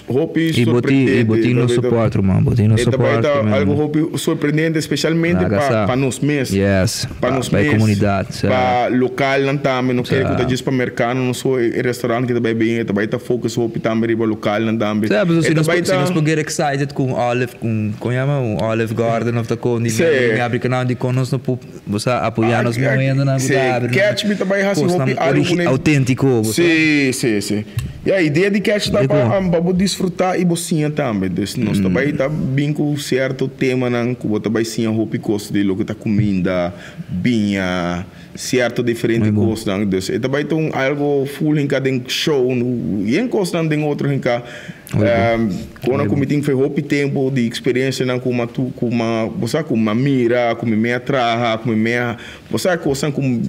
Speaker 2: hopi
Speaker 1: I bo tin, i bo
Speaker 2: sorprendente.
Speaker 1: tin
Speaker 2: E ta
Speaker 1: nos
Speaker 2: bai ta,
Speaker 1: support ruman, bo tin nos
Speaker 2: e ta bai
Speaker 1: support
Speaker 2: ta
Speaker 1: men.
Speaker 2: algo hopi sorprendente specialmente
Speaker 1: Laga
Speaker 2: pa
Speaker 1: sa.
Speaker 2: pa nos mes.
Speaker 1: Yes,
Speaker 2: Pa
Speaker 1: pa
Speaker 2: nos
Speaker 1: pa e
Speaker 2: mes,
Speaker 1: comunidad, sa.
Speaker 2: pa localnan tambe, no kere ku ta
Speaker 1: Sa.
Speaker 2: djis pa mercano no so e restaurant ke ta bai bin, e ta bai ta focus hopi tambe riba localnan tambe.
Speaker 1: Sa, pasobra
Speaker 2: E
Speaker 1: si
Speaker 2: ta
Speaker 1: nos
Speaker 2: bai
Speaker 1: por, si
Speaker 2: ta.
Speaker 1: nos por get excited ku un olive, ku un, kon yama, un Olive Garden of ta kon di
Speaker 2: Sí.
Speaker 1: mi abri canal di kon nos no por. Bo sa apoyá nos mohendenan ku ta abri
Speaker 2: Catch mi ta bai hasi hopi
Speaker 1: kosnan
Speaker 2: algu kuné.
Speaker 1: outéntiko. Bo sa?
Speaker 2: Sí, sí, sí. Ya, idea di catch ta pa pa bo disfrutá i bo siña tambe. Dus nos ta bai ta bin ku sierto temanan ku bo ta bai siña hopi kos di loke ta kuminda, biña, sierto diferente kosnan. Dus e ta bai ta un algu full hinká den show, yen kosnan den otro hinká. Kona ku mi tin fe hopi tempu di eksperensianan ku mi ku mi bo sa ku mi a mira, ku mi mei a traha, ku mi mei a bo sa kosnan ku mi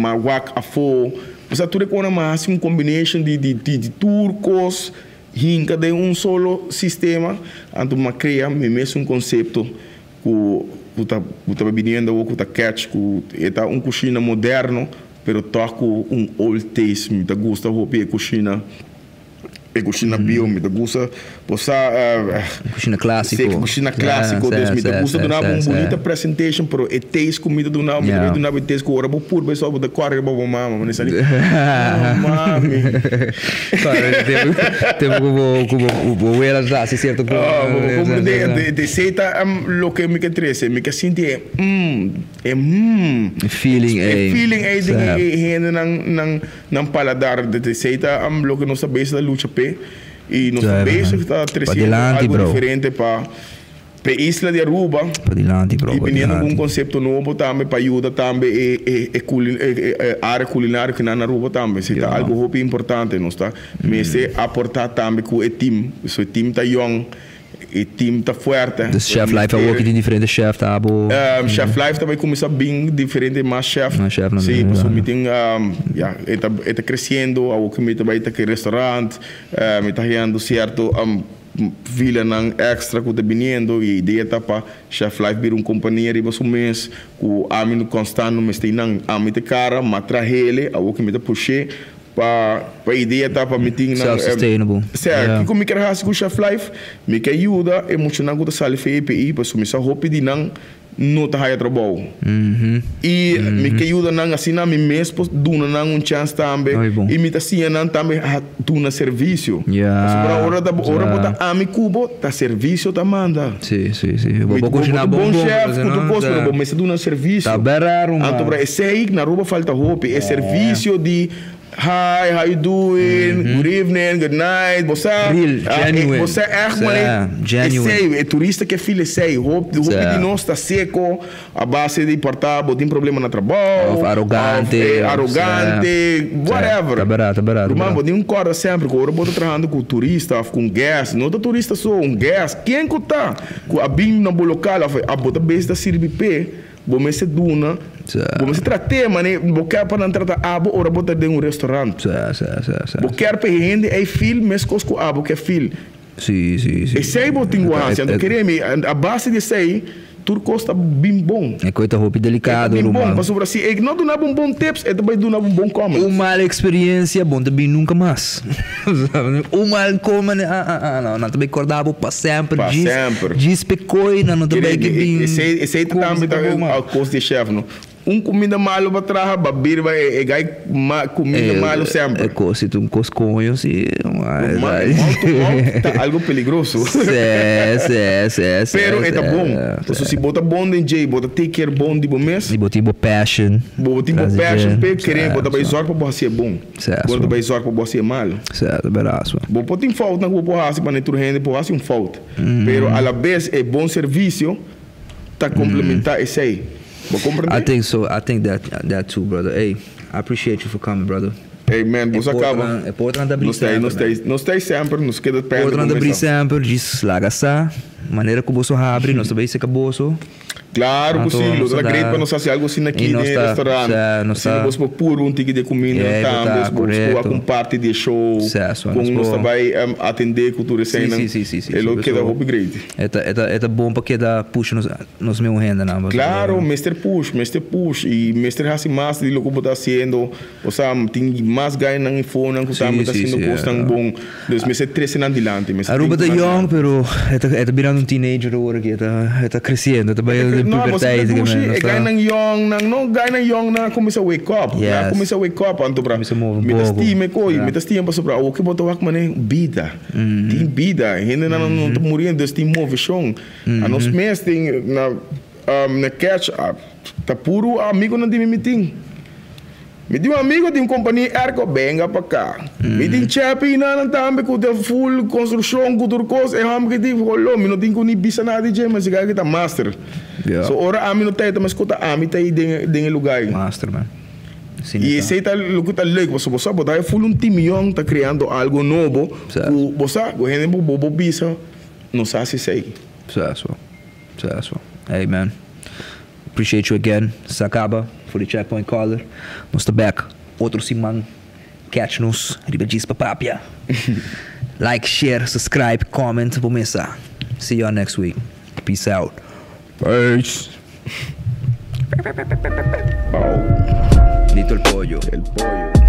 Speaker 2: a wak afó. Bo sa tur e kosnan mi a hasi un combination di di di tur kos hinka den un solo sistema. Anto mi a krea mi mes un konsepto ku ku ta ku ta biniendo awor ku ta catch ku e ta un kushina moderno pero tòg ku un old taste. Mi ta gusta hopi e kushina. E kushina bieu mi ta gusta bo sa
Speaker 1: Kushina klasiko.
Speaker 2: Si, kushina klasiko. Dus mi ta gusta duna bo un bunita presentation pero e taste ku mi ta duna bo mi ta bai duna bo e taste ku ora bo purba esaki bo ta kòrda riba bo mama bo ta sali oh mami.
Speaker 1: Tempu ku bo ku bo wela ta hasi sierto kos.
Speaker 2: Oh bo komprende esei ta loke mi ke trese mi ke sinti e mm e mm
Speaker 1: E feeling ei.
Speaker 2: E feeling ei den e hendenan nan. Nan paladar de esey ta loke nos ta bezig ta lucha p'e y nos ta bezig ta treciendo algo diferente pa p'e isla di Aruba y biniendo cu un concepto nobo tambe pa yuda tambe e e area culinario kinan na Aruba tambe. Esey ta algo hopi importante. Nos ta mester aporta tambe cu e team. So e team ta yong. E team ta fuerte.
Speaker 1: Dus Chef Life awor ki tin diferente chef ta abo?
Speaker 2: Chef Life ta bai cuminsa bin diferente mas chef.
Speaker 1: Mas chef nan.
Speaker 2: Si, pasobra mi tin, ya, e ta e ta creciendo, awor ki mi ta bai ta ki restaurant, mi ta hayando cierto vilanan extra cu ta biniendo y e idea ta pa Chef Life bira un compania riba su mes cu ami no constant no mester nan. Ami ta cara, m'a trahele, awor ki mi ta pushe Pa pa idea ta pa mi tin nan.
Speaker 1: Self sustainable.
Speaker 2: Sea, kiko mi kier hasi ku Chef Life? Mi ke yuda e muchanan ku ta sali for EPI pasobra mi sa hopi di nan no ta haya trabou. I mi ke yuda nan asina mi mes por duna nan un chans tambe i mi ta siña nan tambe duna servisio. Pasobra ora ta ora bo ta ami ku bo ta servisio ta manda.
Speaker 1: Si, si, si. Bo
Speaker 2: bo
Speaker 1: kushina
Speaker 2: bon
Speaker 1: bon bon,
Speaker 2: chef ku tur kos pero bo mester duna servisio.
Speaker 1: Ta bera ruman.
Speaker 2: Anto bra esei na Aruba falta hopi e servisio di hi how you doing good evening good night bo sa
Speaker 1: Real genuine.
Speaker 2: bo sa echt manera esei e turista ke feel esei hopi di nos ta seko A base di por ta bo tin problema na trabou,
Speaker 1: Of arogante,
Speaker 2: of arogante, whatever.
Speaker 1: Ta berdad, ta berdad, ta
Speaker 2: Ruman,
Speaker 1: berdad.
Speaker 2: bo tin un kòrda semper ku ora bo ta trahando ku turista of ku un guest, no ta turista so, un guest, ken ku ta, ku a bin na bo lokal of a bo ta bes ta sirbi p'e, bo mester duna, bo mester trat'é manera bo kier pa nan trata abo ora bo ta den un restaurant.
Speaker 1: Sa, sa, sa, sa.
Speaker 2: Bo kier pa e hende ei feel meskos ku abo ke feel.
Speaker 1: Sí, sí, sí.
Speaker 2: Esei bo tin ku hasi. Anto kere mi, a base di esei, tur kos ta bin bon.
Speaker 1: E kos ta hopi delikado,
Speaker 2: E ta bin bon,
Speaker 1: ruman.
Speaker 2: pasobra si e no duna bo un bon tips, e ta bai duna bo un bon comment.
Speaker 1: Un mal experiencia, bo no ta bin nunca mas. Un mal comment, ah, ah, ah, no, nan ta bai korda bo pa semper.
Speaker 2: Pa
Speaker 1: Djis,
Speaker 2: semper.
Speaker 1: djis p'e koi, nan no ta bai
Speaker 2: Kere
Speaker 1: ke
Speaker 2: mi,
Speaker 1: bin.
Speaker 2: esei, esei ta tambe ta kos di e chef, no. Un kuminda malu pa traha ba bir ba e gai ma kuminda malu semper.
Speaker 1: E kos si ta un kos koño si.
Speaker 2: Mouth to mouth ta algo peligroso.
Speaker 1: Se se se se.
Speaker 2: Pero e ta bon. Pasobra si bo ta bon den djei bo ta take care bon di bo mes.
Speaker 1: I bo tin bo passion.
Speaker 2: Bo tin bo passion p'e kere bo ta bai zorg pa bo hasi e bon. Bo no ta bai zorg pa bo hasi e malu.
Speaker 1: Se ta berdad so.
Speaker 2: Bo por tin foutnan ku bo por hasi pa ne tur hende por hasi un fout. Pero alabes e bon servisio ta komplementá esei. Bo comprende?
Speaker 1: I think so, I think that that too brother. Ey, I appreciate you for coming brother.
Speaker 2: Ey man, bo sa caba.
Speaker 1: E portanan ta bri semper.
Speaker 2: Nos ta nos ta semper, nos keda pende
Speaker 1: Portanan ta bri semper, djis laga sa. Manera cu boso habri, nos ta bay seca boso.
Speaker 2: Claro cu si, lo ta great pa nos haci algo asina aki den e restaurant. Asina bos por purba un tiki di e cumindanan tambe, bos por wak un parti di e show, con nos ta bay atende cu tur eseinan, e lo keda hopi great.
Speaker 1: E ta bon pa keda push nos meun hendenan.
Speaker 2: Claro, mester push, mester push y mester haci mas di loke bo ta haciendo. Osea, tin mas gainan i fonan ku tambe ta hasiendo kosnan bon. Dus mester trese nan dilanti. Mester
Speaker 1: Aruba ta yong, pero e ta e ta birando un teenager awor aki. E ta e ta kresiendo, e ta bai den puberteit.
Speaker 2: No, e gainan yong nan, no gainan yong nan a kuminsá wake up. Nan a kuminsá wake up. Anto bra, mi ta stima e koi, mi ta stima pasobra awor ke bo ta wak manera bida. Tin bida, hendenan no ta muriendo, dus tin moveshon. Anos mes tin na na catch up. Ta puru amigonan di mi mi tin. Mi tin un amigo di un kompania airco, benga pa ka. Mi tin Cheppy nan tambe ku ta full konstrukshon ku tur kos, e hòmber ki tin holo, mi no tin ku ni bisa nada di dje, ma si ki ta master. So ora ami no ta ei ta meskos ta ami ta ei den e lugar ei.
Speaker 1: Master man.
Speaker 2: I esei ta loke ta leuk pasobra bo sa bo ta full un team yòn ta kreando algo nobo ku bo sa ku hende bo bo bisa no sa hasi esei.
Speaker 1: Sa so. Sa so. Hey man. Appreciate you again. Sa caba for di Checkpoint Caller. Nos ta back otro siman. Catch nos riba Djis Pa Papia. Like, share, subscribe, comment, bo mes sa. See y'all next week. Peace out. Peace.
Speaker 2: Bow.
Speaker 1: Lito el pollo.
Speaker 2: El pollo.